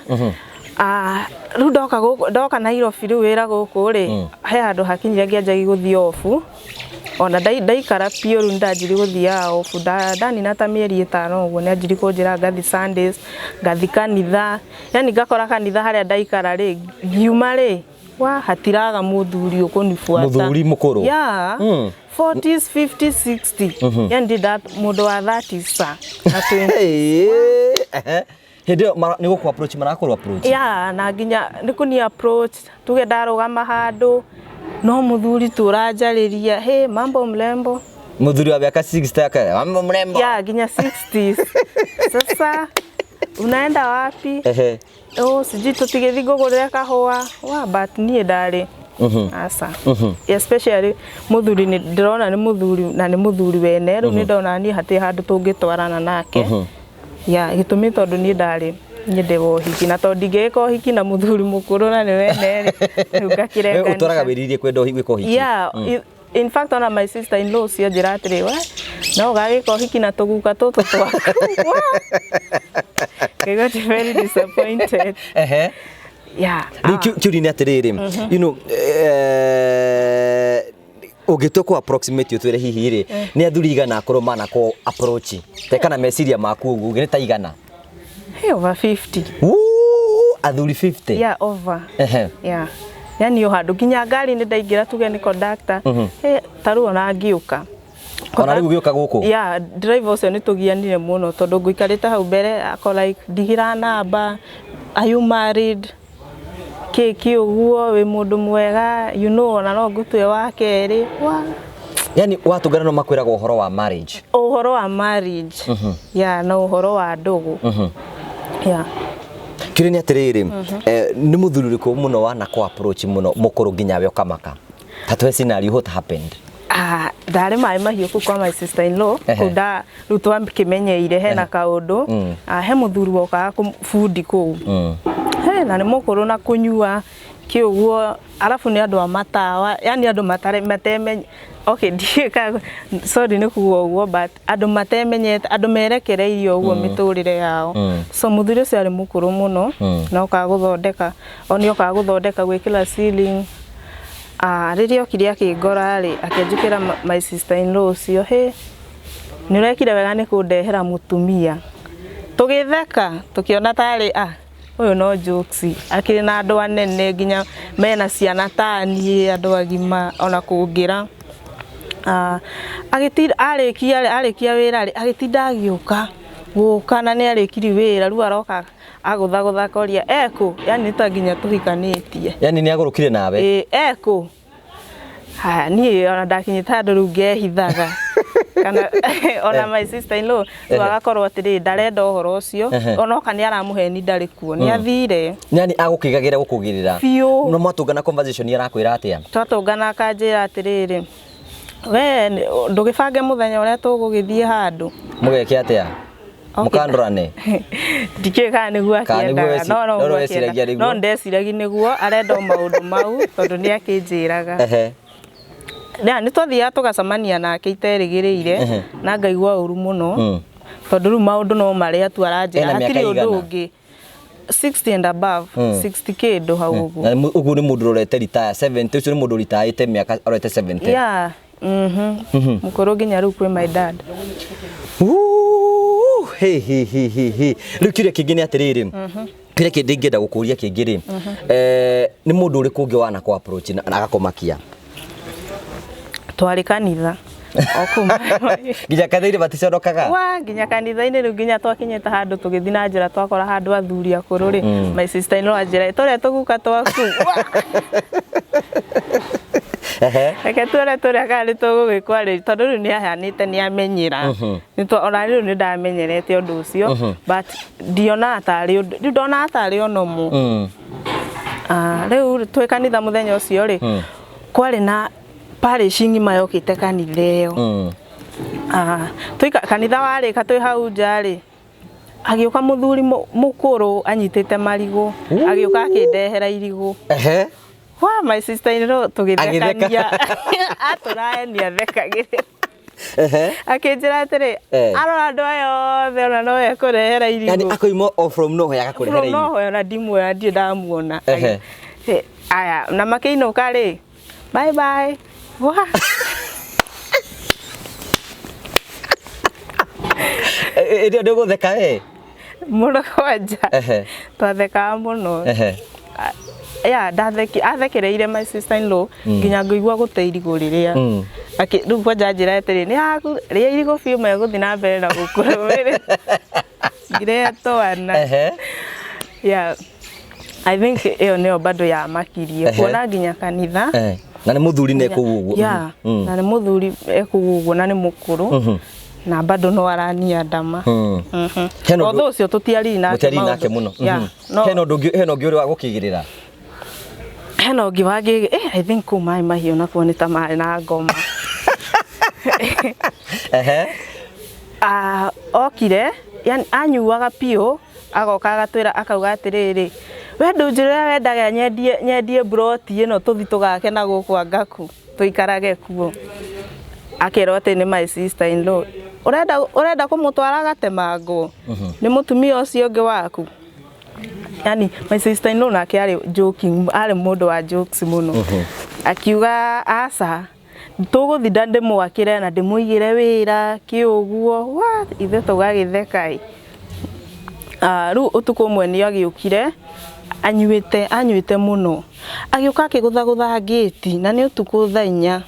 Rĩu ndoka gũkũ, ndoka Nairobi rĩu wĩra gũkũ rĩ, he handũ hakinyire ngĩanjagia gũthiĩ off. Ona ndaikara biũ rĩu nĩndanjirie gũthiaga off. Ndanina ta mĩeri 5 ũguo nĩanjirie kũnjĩra ngathi Sundays, ngathi kanitha. Yani ngakora kanitha harĩa ndaikara rĩ, ngiuma rĩ, wa hatiraga mũthuri ũkũnibuata. Mũthuri mũkũrũ? Yeah. 40s, 50s, 60. Yani ndĩ mũndũ wa 30s sa na 20. Hĩndĩ ĩyo nĩ gũkũ approach marakorwo approach? Ya, na nginya nĩ kũni approach, tuge ndarũgama handũ no mũthuri tu ũranjarĩria, hey mambo mrembo. Mũthuri wa mĩaka 60 aka, mambo mrembo. Ya, nginya 60s. Sasa unaenda wapi? Oh, sijui tũtigĩthiĩ ngũgũrĩre kahũa. Wa, but niĩ ndarĩ. Aca, especially muthuri, nĩ ndĩrona nĩ muthuri na nĩ muthuri wene. Rĩu nĩ ndona niĩ hatirĩ handũ tũngĩtwarana nake. Ya gĩtũmi tondũ niĩ ndarĩ nyende wa ũhiki, na tondũ ndingĩgĩka ũhiki na mũthuri mũkũrũ na nĩ wene rĩ, rĩu ngakĩrenganisha. Ũtũraga wĩrirĩrie kwenda gwĩka ũhiki. Yeah, in fact ona my sister in law ũcio njĩra atĩrĩ, we no ũgagĩka ũhiki na tũguka tũtũ twaku. I got very disappointed. Yeah. Rĩu kĩũria nĩ atĩrĩrĩ, ũngĩtua kũ approximate, ũtwĩre hihi rĩ, nĩ athuri igana akorwo manakũ approach te kana meciria maku ũguo ũngĩ nĩ ta igana? Hey, over 50. Wuu, athuri 50? Yeah, over. Yeah, yani o handũ nginya ngari nĩ ndaingĩra, tuge nĩ conductor. Hey, ta rĩu ona ngĩũka. Ona rĩu ũgĩũka gũkũ? Yeah, driver ũcio nĩ tũgianire mũno tondũ ngũikarĩte hau mbere ako like, ndigĩra namba, are you married, kĩ kĩ ũguo, wĩ mũndũ mwega, ona no ngũtue wa kerĩ wa. Yani watũngana no makwĩraga ũhoro wa marriage? Ũhoro wa marriage, yeah, na ũhoro wa ndũgũ, yeah. Kĩũria nĩ atĩrĩrĩ, nĩ mũthuri ũrĩkũ mũno wanakũ approach mũno mũkũrũ nginya we ũkamaka? Ta tũhe scenario, what happened? Ah, ndarĩ maĩ mahiũ kũu kwa my sister in law. Kũu nda rĩu twakĩmenyeire hena kaũndũ. Ah, he mũthuri wokaga bundi kũu. He na nĩ mũkũrũ na kũnyua kĩ ũguo, arabu nĩ andũ a matawa, yani andũ matare matemenye, okay, ndiũĩ kana, sorry nĩ kuga ũguo, but andũ matemenyete, andũ merekereirie ũguo mĩtũrĩre yao. So mũthuri ũcio arĩ mũkũrũ mũno na okaga gũthondeka, o nĩ okaga gũthondeka gwĩkĩra ceiling. Ah, rĩrĩa okire akĩngora rĩ, akĩnjĩkĩra my sister in law ũcio, hĩ, nĩ ũrekire wega nĩ kũndehera mũtumia. Tũgĩtheka tũkĩona tarĩ, ah, ũyũ no jokes, akĩrĩ na andũ anene nginya mena ciana ta niĩ, andũ agima ona kũngĩra. Ah, agĩtinda arĩkia arĩkia wĩra rĩ, agĩtinda agĩũka gũka, na nĩ arĩkiri wĩra, rĩu aroka agũthagũtha akoria ekũ, yani nĩ ta nginya tũhikanĩtie. Yani nĩ agũrũkire nawe? Ĩ, ekũ. Haya, niĩ ona ndakinyĩte handũ rĩu ngehithaga, kana ona my sister in law rĩu agakorwo atĩrĩrĩ, ndarenda ũhoro ũcio. Ona oka nĩ aramũheni ndarĩ kuo, nĩ athire. Yani agũkĩgagĩra gũkũgĩrĩra? Biũ. No mwatũngana conversation arakwĩra atĩa? Twatũngana akanjĩra atĩrĩrĩ, we ndũgĩbange mũthenya ũrĩa tũgũgĩthiĩ handũ. Mũgeke atĩa? Okay. Mũkandorane? Ndikĩũĩ kana nĩguo Kana nĩguo akĩendaga, no no no no ũguo weciragia akĩendaga. nĩguo? No ndeciragia nĩguo arenda o maũndũ mau tondũ nĩ akĩnjĩraga. Na nĩ twathiaga tũgacemania nake iterĩgĩrĩire na ngaigua ũru mũno tondũ rĩu maũndũ no marĩa tu aranjĩra. Ena mĩaka Hatirĩ ũndũ igana? ũngĩ, 60 and above, 60 kĩndũ hau ũguo. Na ũguo nĩ mũndũ ũrorete retire 70, ũcio nĩ mũndũ ritaĩte mĩaka arorete 70. Yeah, mũkũrũ nginya rĩu kwĩ my dad. Wuu, he he he he he. Rĩu kĩũria kĩngĩ nĩ atĩrĩrĩ, kĩrĩa kĩngĩ ingĩenda gũkũria kĩngĩ rĩ, nĩ mũndũ ũrĩkũ ũngĩ wanakũ approach na agakũmakia? Twarĩ kanitha o kũu. Nginya kanitha-inĩ maticonokaga? Wa nginya kanitha-inĩ rĩu, nginya twakinyĩte handũ tũgĩthiĩ na njĩra twakora handũ athuri akũrũ rĩ, my sister in law anjĩra, tũrĩa tũguka twaku. Wa! Reke tuone tũrĩa kana nĩ tũgũgĩkwarĩria tondũ rĩu nĩ ahanĩte nĩ amenyera. Ona rĩu nĩ ndamenyerete ũndũ ũcio, but ndionaga tarĩ ũndũ, rĩu ndonaga tarĩ o normal. Ah, rĩu twĩ kanitha mũthenya ũcio rĩ, kwarĩ na parish ng'ima yokĩte kanitha ĩyo. Ah, tũika kanitha warĩka, twĩ hau nja rĩ, agĩũka mũthuri mũkũrũ anyitĩte marigũ, agĩũka akĩndehera irigũ. Wa my sister in law tũgĩthekania, atũraenia athekagĩrĩra. Akĩnjĩra atĩrĩ, arora andũ aya othe, ona no ekũrehera Yani irigũ. akoima o from nowhere agakũrehera From irigũ. nowhere, ona ndimuoya, ndirĩ ndamuona. Aya, na makĩinũka rĩ, bye bye. Wa! Ĩrĩa ndũgũtheka we? Mũno kwanja. Twathekaga mũno. Ya ndatheki athekereire my sister in law nginya ngũigua gũte irigũ rĩrĩa. Rĩu kwanja anjĩra atĩrĩ, nĩ haku rĩa irigũ biũ, megũthiĩ na mbere na gũkũrũmĩrĩra ngirĩa twana. Yeah, I think ĩyo nĩyo bado yamakirie kuona nginya kanitha. Na nĩ mũthuri na kũu ũguo. Yeah, na nĩ mũthuri ekũu ũguo na nĩ mũkũrũ na bado no arania ndama. Hena ũndũ- Although ũcio tũtiaririe nake Mũtiaririe nake maũndũ. mũno. Yeah, no Hena ũndũ ũngĩ, hena ũngĩ ũrĩ wa gũkĩgĩrĩra? Hena ũngĩ wangĩ, I think kũu Maĩ Mahiũ nakuo nĩ ta marĩ na ngoma. Ah, okire yani anyuaga piũ, agoka agatwĩra, akauga atĩrĩrĩ, we ndũnjĩrĩra wendaga nyendie nyendie mburoti ĩno, tũthi tũgake na gũkũ Angaku, tũikarage kuo. Akerwo atĩ nĩ my sister in law, ũrenda kũmũtwara gatemangwo nĩ mũtumia ũcio ũngĩ waku. Yani my sister in law nake arĩ joking, arĩ mũndũ wa jokes mũno. Akiuga aca, tũgũthinda ndĩmwakĩre na ndĩmũigĩre wĩra kĩ ũguo wa ithe, tũgagĩtheka ĩ. Ah, rĩu ũtukũ ũmwe nĩ agĩũkire anyuĩte mũno, agĩũka akĩgũthagũtha ngĩti, na nĩ ũtukũ thaa 4,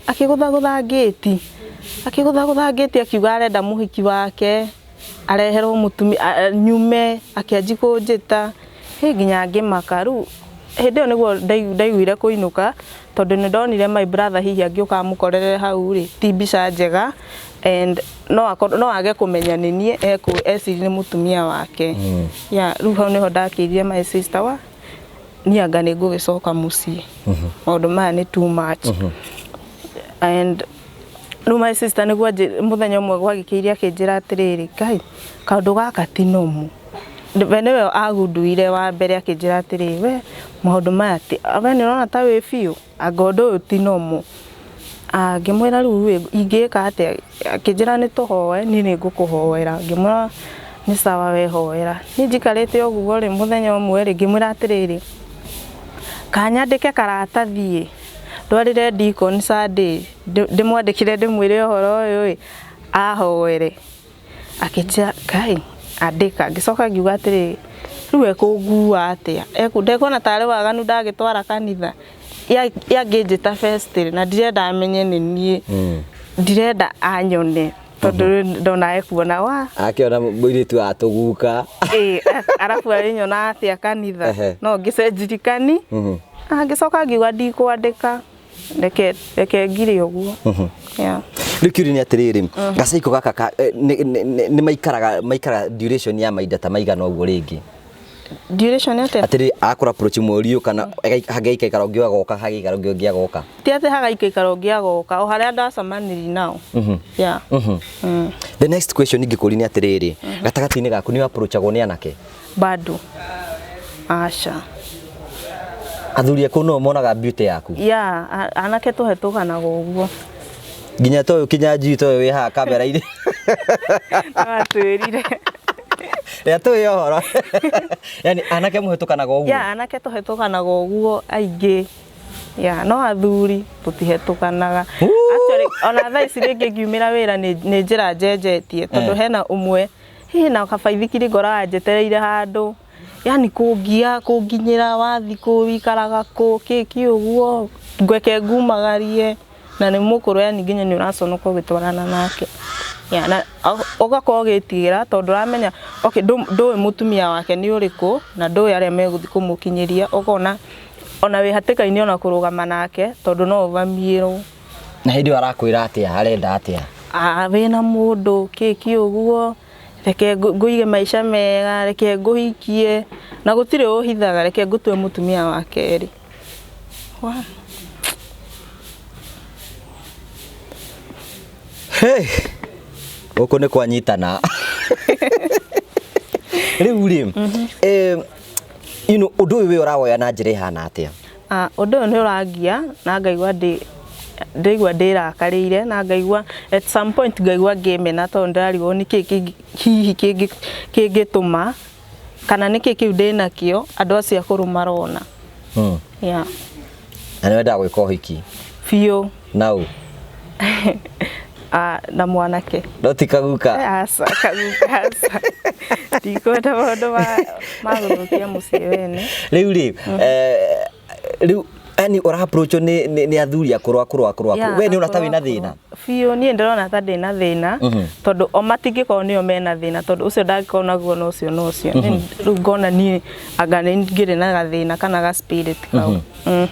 akĩgũthagũtha ngĩti, akĩgũthagũtha ngĩti, akiuga arenda mũhiki wake areherwo mũtumia nyume, akĩanji kũnjĩta hĩ nginya ngĩmaka. Rĩu hĩndĩ ĩyo nĩguo ndaiguire kũinũka, tondũ nĩ ndonire my brother hihi angĩũka amũkorerere hau rĩ, ti mbica njega, and no akorwo no age kũmenya nĩ niĩ ecirie nĩ mũtumia wake. Yeah, rĩu hau nĩho ndakĩrire my sister wa niĩ anga nĩ ngũgĩcoka mũciĩ, maũndũ maya nĩ too much. And rĩu my sister nĩguo mũthenya ũmwe gwagĩkĩire akĩnjĩra atĩrĩrĩ, Ngai, kaũndũ gaka ti normal. We nĩwe agunduire wa mbere, akĩnjĩra atĩrĩrĩ, we maũndũ maya ti we nĩ ũrona ta wĩ biũ, anga ũndũ ũyũ ti normal. Ah, ngĩmwĩra rĩu ĩ, ingĩka atĩa? Akĩnjĩra nĩ tũhoe, niĩ nĩ ngũkũhoera. Ngĩmwĩra nĩ sawa, we hoera. Niĩ njikarĩte ũguo rĩ, mũthenya ũmwe rĩ, ngĩmwĩra atĩrĩrĩ, kanyandĩke karatathi ĩ, ndwarĩre deacon Sunday, ndĩmwandĩkĩre ndĩmwĩre ũhoro ũyũ ĩ, ahoere. Akĩnjĩra Ngai, andĩka. Ngĩcoka ngiuga atĩrĩrĩ, rĩu ekũngua atĩa? Ndekuona tarĩ waganu ndagĩtwara kanitha? Yangĩnjĩta first na ndirenda amenye nĩ niĩ, ndirenda anyone, tondũ ndona ekuona wa Akĩona mũirĩtu wa tũguka. Ĩ, arabu arĩnyona atĩa kanitha? No ngĩcenjirikani. Ngĩcoka ngiuga ndikwandĩka, reke ngire ũguo. Yeah. Rĩu kĩũria nĩ atĩrĩrĩ, gacaiko gaka nĩ maikaraga duration ya mainda ta maigana ũguo rĩngĩ? Duration atĩa? Atĩrĩ, akũra approach mweri ũyũ, kana hangĩikaikara ũngĩ agoka, hagĩikara ũngĩ agoka? Ti atĩ hagaikaikara ũngĩ agoka, o harĩa ndacemanirie nao. Yeah. The next question ingĩkũria nĩ atĩrĩrĩ, gatagatĩ-inĩ gaku nĩ approachagwo nĩ anake? Bado aca. Athuri aku no monaga beauty yaku? Yeah, anake tũhetũkanaga ũguo. Nginya ta ũyũ Kinyanjui, ta ũyũ wĩ haha kamera-inĩ. Atwĩrire. Rĩa tũĩ ũhoro, yani anake mũhetũkanaga ũguo? Yeah, anake tũhetũkanaga ũguo aingĩ. Yeah, no athuri tũtihetũkanaga. Actually, ona thaa ici rĩngĩ ngiumĩra wĩra nĩ njĩra njenjetie, tondũ hena ũmwe hihi na kabaithikiri ngoraga njetereire handũ, yani kũngia kũnginyĩra, wathi kũ, wikaraga kũ, kĩki ũguo, ngweke ngumagarie, na nĩ mũkũrũ, yani nginya nĩ ũraconoka ũgĩtwarana nake. Yeah, na ũgakorwo ũgĩtigĩra tondũ ũramenya okay, ndũĩ mũtumia wake nĩ ũrĩkũ, na ndũĩ arĩa megũthiĩ kũmũkinyĩria, ũkona ona wĩ hatĩka-inĩ ona kũrũgama nake, tondũ no ũvamiĩrwo. Na hĩndĩ ĩyo arakwĩra atĩa, arenda atĩa? Ah, wĩna mũndũ kĩki ũguo, reke ngũige maica mega, reke ngũhikie, na gũtirĩ ũhithaga, reke ngũtue mũtumia wa kerĩ. Wa. Hey, gũkũ nĩ kwanyitana rĩu rĩ, ũndũ ũyũ we ũrawoya na njĩra ĩhana atĩa? Ah, ũndũ ũyũ nĩ ũrangia na ngaigua ndĩ ndĩigua ndĩrakarĩire, na ngaigua at some point ngaigua ngĩmena, tondũ ndĩrarigwo nĩkĩ hihi kĩngĩtũma, kana nĩkĩ kĩu ndĩnakĩo andũ acio akũrũ marona. Yeah. Na nĩ wendaga gwĩka ũhiki? Biũ. Nau? Ah, na mwanake. No ti kaguka? Aca, kaguka aca, ndikwenda maũndũ ma gũthũkia mũciĩ wene. Rĩu rĩ, rĩu yani ũra approach nĩ athuri akũrũ akũrũ akũrũ akũrũ, we nĩ ũrona ta wĩna thĩna? Biũ, niĩ ndĩrona ta ndĩna thĩna, tondũ o matingĩkorwo nĩo mena thĩna, tondũ ũcio ndangĩkorwo naguo na ũcio na ũcio. Rĩu ngona niĩ anga nĩ ngĩrĩ na gathĩna kana ga spirit kau.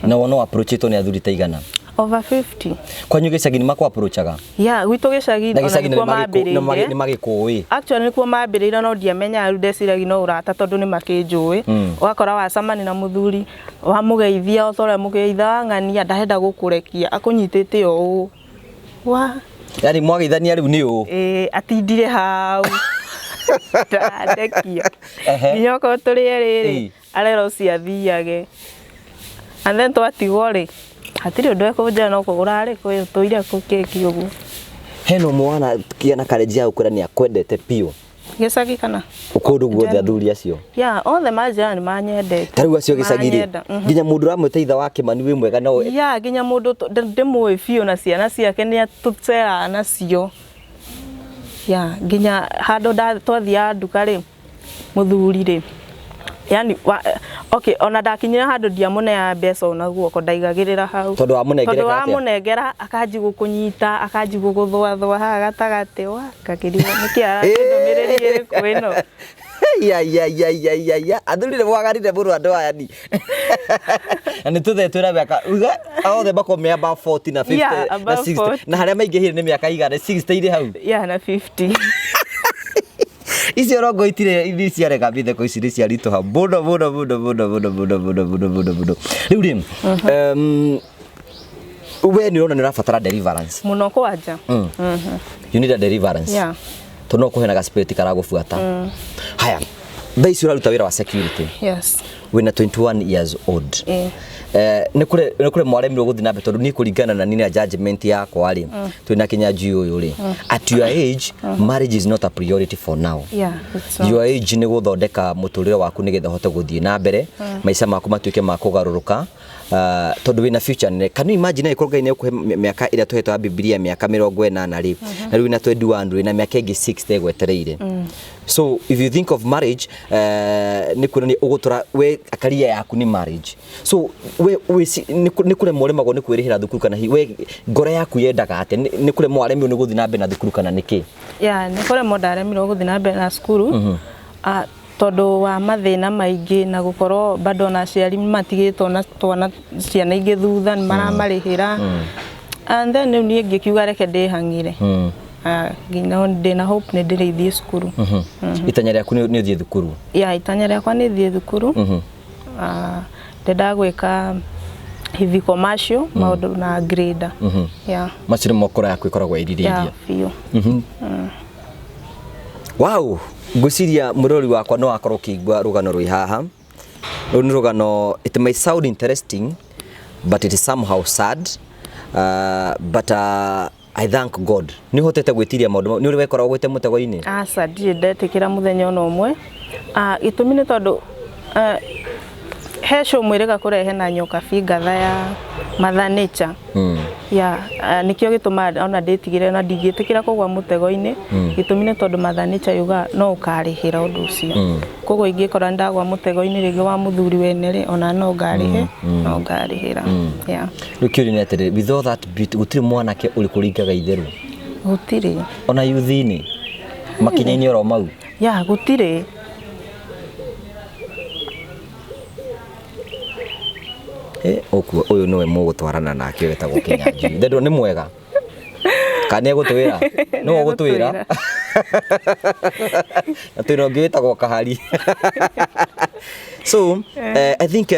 Na wona approachĩtwo nĩ athuri ta igana? Over 50. Kwanyu gĩcagi nĩ makũ-approachaga? Ya, gwitũ gĩcagi Na ona gĩcagi nĩkuo mambĩrĩirie. nĩ magĩkũĩ? Actually nĩkuo mambĩrĩirie, no ndiamenyaga, rĩu ndeciragia no ũrata tondũ nĩ makĩnjũĩ. Ũgakora wacemania na mũthuri, wamũgeithia o ta ũrĩa mũgeitha wang'ania, ndarenda gũkũrekia, akũnyitĩte o ũũ wa Yani mwageithania rĩu nĩ ũũ? Ĩĩ, atindire hau ndandekia. Nginya okorwo tũrĩ erĩ rĩ, arera ũcio athiage, and then twatigwo rĩ, hatirĩ ũndũ ekũnjĩra, no kũgũra rĩ tũire kũ kĩki ũguo. Hena ũmwe wana na courage ya gũkwĩra nĩ akwendete biũ? Gĩcagi kana? Kũndũ guothe, athuri acio. Ya, othe manjĩra nĩ manyendete. Ta rĩu acio gĩcagi rĩ, Maranyenda, nginya mũndũ ũramwĩta ithe wa Kĩmani wĩ mwega no? Ya, nginya mũndũ ndĩmũĩ biũ na ciana ciake nĩ tũceraga nacio. Ya, nginya handũ twathiaga nduka rĩ, mũthuri rĩ, yani wa, okay, ona ndakinyire handũ ndiamũneaga mbeca ona guoko, ndaigagĩrĩra hau. Tondũ wamũnengera Tondũ atĩa? wamũnengera akanji gũkũnyita, akanji gũgũthũathũa haha gatagatĩ, wa ngakĩrigwo nĩkĩ aratũndũmĩrĩri ĩrĩkũ ĩno. Ya ya ya ya ya ya, athuri nĩ mwagarire mũno andũ aya ni na nĩ tũthee twĩna mĩaka uga othe makorwo me above 40 na 50 Yeah, na above 60 40. na harĩa maingĩhire nĩ mĩaka igana 60 irĩ hau. Ya, na 50. Icio rongo itirĩ ithi ciarega mitheko, ici nĩ ciaritũha mũno mũno mũno mũno mũno mũno mũno mũno mũno mũno. Rĩu rĩ, we nĩ ũrona nĩ ũrabatara deliverance? Mũno kwanja. You need a deliverance. Yeah. Tondũ no kũhenaga spirit karagũbuata. Haya, thaa ici ũraruta wĩra wa security? Yes. Wĩna 21 years old. Nĩ kũrĩ mwaremirwo gũthiĩ na mbere, tondũ niĩ kũringana na niĩ na judgment yakwa rĩ, twĩna Kĩnyanjui ũyũ rĩ, at your age marriage is not a priority for now. Yeah, it's not. Your age nĩ gũthondeka mũtũrĩre waku nĩgetha ũhote gũthiĩ na mbere, maica maku matuĩke ma kũgarũrũka, tondũ wĩna future nene. Can you imagine angĩkorwo Ngai nĩ ekũhe mĩaka ĩrĩa tũhetwo ya Bibilia, mĩaka 80 rĩ, na rĩu wĩna 21 rĩ, na mĩaka ĩngĩ 60 ĩgwetereire. So if you think of marriage, nĩ kuonania ũgũtũra we career yaku nĩ marriage. So we nĩ kũremwo ũremagwo nĩ kwĩrĩhĩra thukuru, kana hihi we ngoro yaku yendaga atĩa? Nĩ kũremwo waremirwo nĩ gũthiĩ na mbere na thukuru, kana nĩkĩ? Ya, nĩ kũremwo ndaremirwo gũthiĩ na mbere na cukuru. Ah, tondũ wa mathĩna maingĩ na gũkorwo bado na aciari matigĩtwo na twana ciana ingĩ thutha nĩ maramarĩhĩra, and then rĩu niĩ ngĩkiuga reke ndĩhang'ire. Ah, nginya ndĩna hope nĩ ndĩrĩthiĩ cukuru. Itanya rĩaku nĩ ũthiĩ thukuru? Ya, itanya rĩakwa nĩ thiĩ thukuru. Ah, ndenda gwĩka heavy commercial maũndũ na grader. Ya. Macio nĩmo ngoro yaku ĩkoragwo ĩrirĩirie? Ya, biũ. Wow, ngwĩciria mũrori wakwa no akorwo ũkĩigua rũgano rwĩ haha. Rũu nĩ rũgano, it may sound interesting but it is somehow sad, but I thank God nĩ ũhotete gwĩtiria maũndũ mau. Nĩ ũrĩ wekora ũgwĩte mũtego-inĩ? Aca, ndirĩ ndetĩkĩra mũthenya ona ũmwe. Ah, gĩtũmi nĩ tondũ he show mwĩrĩga kũrehe na nyoka bingatha ya Mother Nature. Ya, nĩkĩo gĩtũmaga ona ndĩtigĩre na ndingĩtĩkĩra kũgwa mũtego-inĩ. Gĩtũmi nĩ tondũ Mother Nature yugaga no ũkarĩhĩra ũndũ ũcio. Koguo ingĩkora ndagwa mũtego-inĩ rĩngĩ wa mũthuri wene rĩ, ona no ngarĩhe, no ngarĩhĩra. Ya. Rĩu kĩũria nĩ atĩrĩrĩ, with all that beauty, gũtirĩ mwanake ũrĩ kũringaga itherũ? Gũtirĩ. Ona yuthi-inĩ makinya-inĩ oro mau? Ya, gũtirĩ. Ũkuo ũyũ nĩwe mũgũtwarana nake wĩtagwo Kĩnyanjui. Thendũ nĩ mwega kana nĩ egũtwĩra? Nĩwe ũgũtwĩra, na twĩna ũngĩ wĩtagwo Kahari. So I think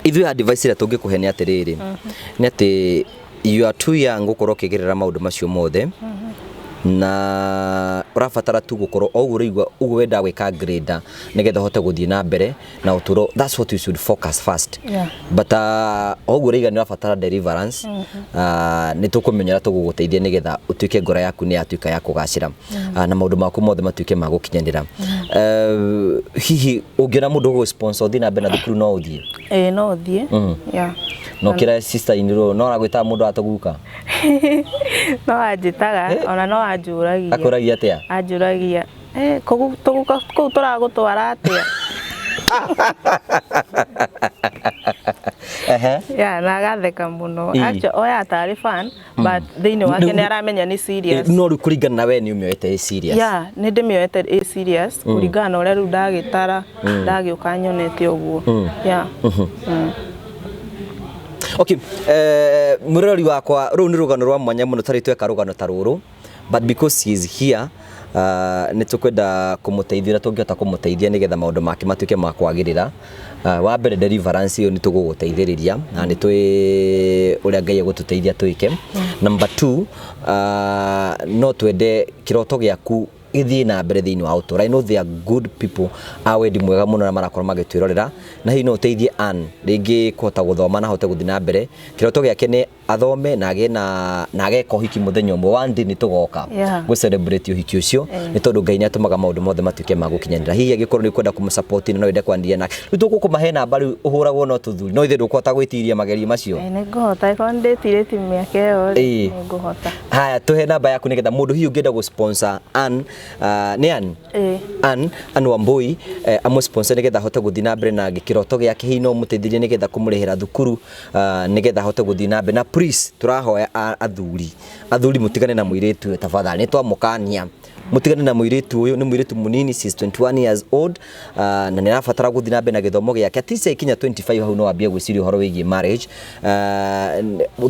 ithuĩ advice ĩrĩa tũngĩkũhe nĩ atĩrĩrĩ, nĩ atĩ you are too young gũkorwo ũkĩgerera maũndũ macio mothe, na ũrabatara tu gũkorwo o ũguo ũraigua ũguo wendaga gwĩka grader nĩgetha ũhote gũthiĩ na mbere na ũtũro. That's what you should focus first. But o ũguo ũraiga nĩ ũrabatara deliverance, nĩ tũkũmenya ũrĩa tũgũgũteithia nĩgetha ũtuĩke ngoro yaku nĩ yatuĩka ya kũgacĩra, na maũndũ maku mothe matuĩke ma gũkinyanĩra. Hihi ũngĩona mũndũ ũgũ sponsor ũthiĩ na mbere na thukuru, no ũthiĩ? Ĩĩ, no thiĩ. Ya. No kĩra sister in law no aragwĩtaga mũndũ atũguka? No anjĩtaga, ona no anjũragia. Akũragia atĩa? Anjũragia, "Eh, kũu tũragũtwara atĩa?" Ya, na agatheka mũno. Actually, oya tarĩ fun, but thĩinĩ wake nĩ aramenya nĩ serious. No rĩu kũringana na we nĩ ũmĩoete ĩ serious? Ya, nĩ ndĩmĩoete ĩ serious kũringana na ũrĩa rĩu ndagĩtara ndagĩũka nyonete ũguo. Ya. Okay, mwĩroreri wakwa, rũu nĩ rũgano rwa mwanya mũno, tarĩ tweka rũgano ta rũrũ, but because he is here, nĩ tũkwenda kũmũteithia ũrĩa tũngĩhota kũmũteithia nĩgetha maũndũ make matuĩke ma kwagĩrĩra. Wa mbere, deliverance ĩyo nĩ tũgũgũteithĩrĩria na nĩ tũĩ ũrĩa Ngai egũtũteithia twĩke. Number two, no twende kĩroto gĩaku gĩthiĩ na mbere thĩinĩ wa ũtũũro. I know they are good people a wendi mwega mũno na marakorwo magĩtwĩrorera, na hihi no ũteithie Ann rĩngĩ kũhota gũthoma na ahote gũthiĩ na mbere. Kĩroto gĩake nĩ athome na agĩe na ageka ũhiki mũthenya ũmwe. One day nĩ tũgoka gũ celebrate ũhiki ũcio, nĩ tondũ Ngai nĩ atũmaga maũndũ mothe matuĩke ma gũkinyanĩra. Hihi angĩkorwo nĩ ũkwenda kũmũ support na no wende kwanĩria nake, rĩu tũgũkũmahe namba rĩu ũhũragwo no tũthuri, no ithe ndũkũhota gwĩtiria magerio macio. Nĩ ngũhota, ĩkorwo nĩ ndĩtirĩtie mĩaka ĩyo rĩ, nĩ ngũhota. Haya, tũhe namba yaku nĩgetha mũndũ hihi ũngĩenda gũ sponsor Ann, nĩ Ann? Ĩĩ. Ann Wambui, amũ sponsor nĩgetha ahote gũthiĩ na mbere na kĩroto gĩake, hihi no ũmũteithĩrie nĩgetha kũmũrĩhĩra thukuru, nĩgetha ahote gũthiĩ na mbere. Na please, tũrahoya athuri mũtigane na mũirĩtu ũyũ tafadhali, nĩ twamũkania mũtigane na mũirĩtu ũyũ, nĩ mũirĩtu mũnini, she is 21 years old, na nĩ arabatara gũthiĩ na mbere na gĩthomo gĩake. At least akinya 25 hau no ambie gwĩciria ũhoro wĩgiĩ marriage,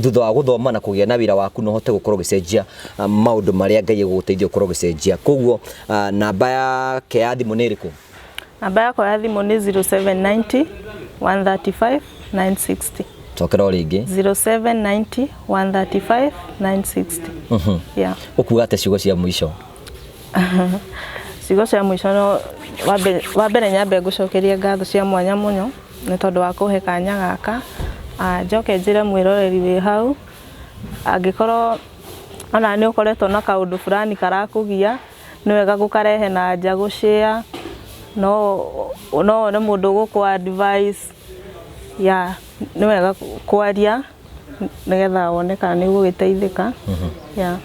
thutha wa gũthoma na kũgĩa na wĩra waku, no ũhote gũkorwo ũgĩcenjia maũndũ marĩa Ngai egũgũteithia ũkorwo ũgĩcenjia. Koguo namba yake ya thimũ nĩ ĩrĩkũ? Namba yakwa ya thimũ nĩ 0790 135 960. Cokera o rĩngĩ. 0790 135 960. Yeah. Ũkuga atĩa ciugo cia mũico? Ciugo cia mũico, no wa mbere nyambe ngũcokerie ngatho cia mwanya mũno nĩ tondũ wa kũhe kanya gaka. Njoke njĩre mwĩroreri wĩ hau, angĩkorwo ona nĩ ũkoretwo na kaũndũ fulani karakũgia, nĩ wega gũkarehe na nja gũshare, no wone mũndũ ũgũkũ advice ya nĩ wega kwaria nĩgetha wone kana nĩ ũgũgĩteithĩka. Yeah.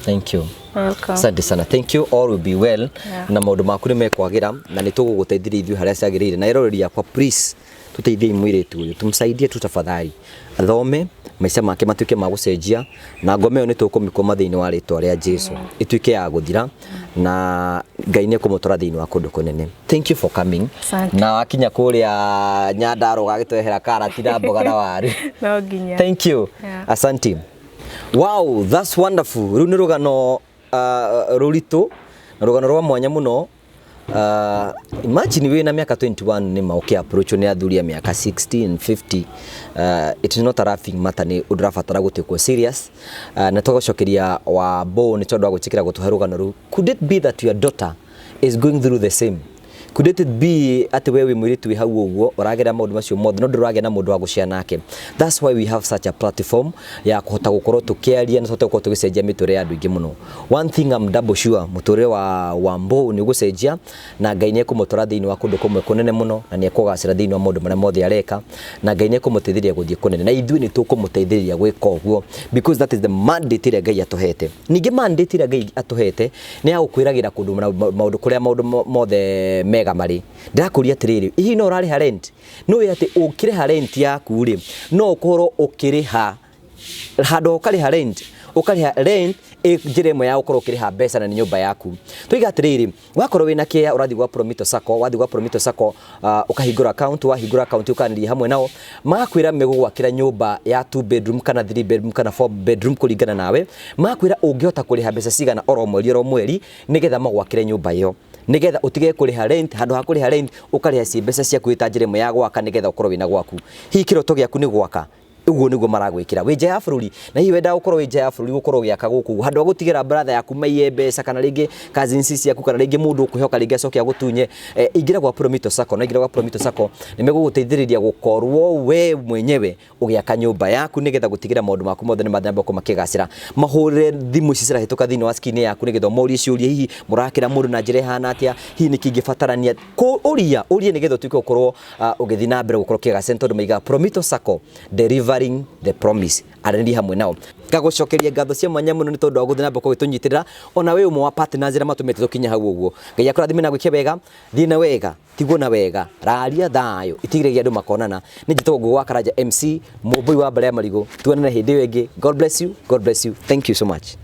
Thank you. Welcome. Asante sana. Thank you. All will be well. Na maũndũ maku nĩ mekwagira na nĩ tũgũgũteithĩrĩria ithuĩ harĩa ciagĩrĩire. Na eroreri akwa, please, tũteithiei mũirĩtu ũyũ, tumsaidie tu tafadhali, athome, maica make matuĩke ma gũcenjia, na ngoma ĩyo nĩ tũkũmĩkũma thĩinĩ wa rĩtwa rĩa Jesu, ĩtuĩke ya gũthira, na Ngai nĩ ekũmũtwara thĩinĩ wa kũndũ kũnene. Thank you for coming. Asante. Na wakinya kũrĩa Nyandarua ũgagĩtwehera karati na mboga na waru. No nginya. Thank you. Asante. Wow, that's wonderful. Rĩu nĩ rũgano rũritũ na rũgano rwa mwanya mũno. Imagine wĩna mĩaka 21 nĩ ma ũkĩ approach nĩ athuri a mĩaka 60 and 50. It is not a laughing matter, nĩ ũndũ ũrabatara gũtuĩkwo serious. Na tũgacokeria Wambo nĩ tondũ wa gwĩtĩkĩra gũtũhe rũgano rũu. Could it be that your daughter is going through the same? Could it be atĩ we wĩ mũirĩtu wĩ hau ũguo ũragerera maũndũ macio mothe no ndũragĩa na mũndũ wa gũshare nake? That's why we have such a platform ya kũhota gũkorwo tũkĩaria na tũhote gũkorwo tũgĩcenjia mĩtũrĩre ya andũ aingĩ mũno. One thing I'm double sure, mũtũrĩre wa Wambo nĩ ũgũcenjia na Ngai nĩ ekũmũtwara thĩinĩ wa kũndũ kũmwe kũnene mũno, na nĩ ekũgacĩra thĩinĩ wa maũndũ marĩa mothe areka, na Ngai nĩ ekũmũteithĩrĩria gũthiĩ kũnene, na ithuĩ nĩ tũkũmũteithĩrĩria gwĩka ũguo because that is the mandate ĩrĩa Ngai atũhete. Ningĩ mandate ĩrĩa Ngai atũhete nĩ ya gũkwĩragĩra kũndũ maũndũ kũrĩa maũndũ mothe mega marĩ. Ndĩrakũria atĩrĩrĩ, hihi no ũrarĩha rent? Nĩ atĩ ũkĩrĩha rent yaku rĩ, no ũkorwo ũkĩrĩha handũ ũkarĩha rent, ũkarĩha rent ĩ njĩra ĩmwe ya gũkorwo ũkĩrĩha mbeca na nĩ nyũmba yaku. Tuiga atĩrĩrĩ, wakorwo wĩna kĩea, ũrathiĩ gwa Promito Sacco. Wathiĩ gwa Promito Sacco, ũkahingũra account. Wahingũra account, ũkanĩria hamwe nao, magakwĩra megũgwakĩra nyũmba ya 2 bedroom kana 3 bedroom kana 4 bedroom kũringana nawe. Magakwĩra ũngĩhota kũrĩha mbeca cigana oro mweri oro mweri nĩgetha magwakĩre nyũmba ĩyo, nĩgetha ũtige kũrĩha rent. Handũ ha kũrĩha rent, ũkarĩha ci mbeca ciaku ĩ ta njĩra ĩmwe ya gwaka nĩgetha ũkorwo wĩna gwaku. Hihi kĩroto gĩaku nĩ gwaka? Ũguo nĩguo maragwĩkĩra wĩ nja ya bũrũri, na hihi wendaga gũkorwo wĩ nja ya bũrũri, gũkorwo ũgĩaka gũkũ handũ ha gũtigĩra brother yaku maiye mbeca, kana rĩngĩ cousins ciaku, kana rĩngĩ mũndũ ũkwĩhoka rĩngĩ acoke agũtunye. Ingĩra gwa Promito Sacco, na ingĩra gwa Promito Sacco nĩ megũgũteithĩrĩria gũkorwo we mwenyewe ũgĩaka nyũmba yaku nĩgetha gũtigĩra maũndũ maku mothe nĩ mathiĩ na mbere makĩgacĩra. Mahũrĩre thimũ ici cirahĩtũka thĩinĩ wa screen yaku nĩgetha ũmorie ciũria, hihi mũrakĩra mũndũ na njĩra ĩhana atĩa, hihi nĩkĩ ingĩbatarania ũria ũrie nĩgetha ũtuĩke gũkorwo ũgĩthiĩ na mbere gũkorwo ũkĩgacĩra, nĩ tondũ maigaga Promito Sacco, delivering the promise. Aranĩria hamwe nao. Ngagũcokeria ngatho cia mwanya mũno nĩ tondũ wa gũthiĩ na mbere gũgĩtũnyitĩrĩra, ona wĩ ũmwe wa partners arĩa matũmĩte tũkinye hau ũguo. Ngai akũrathime na gwĩke wega. Thiĩ na wega, tigwo na wega, raria thayũ, itigĩrĩria andũ makonana. Nĩ njĩtagwo Ngũgũ wa Karanja MC, mũmbũi wa mbere ya marigũ. Tuonane hĩndĩ ĩyo ĩngĩ. God bless you, God bless you, thank you so much.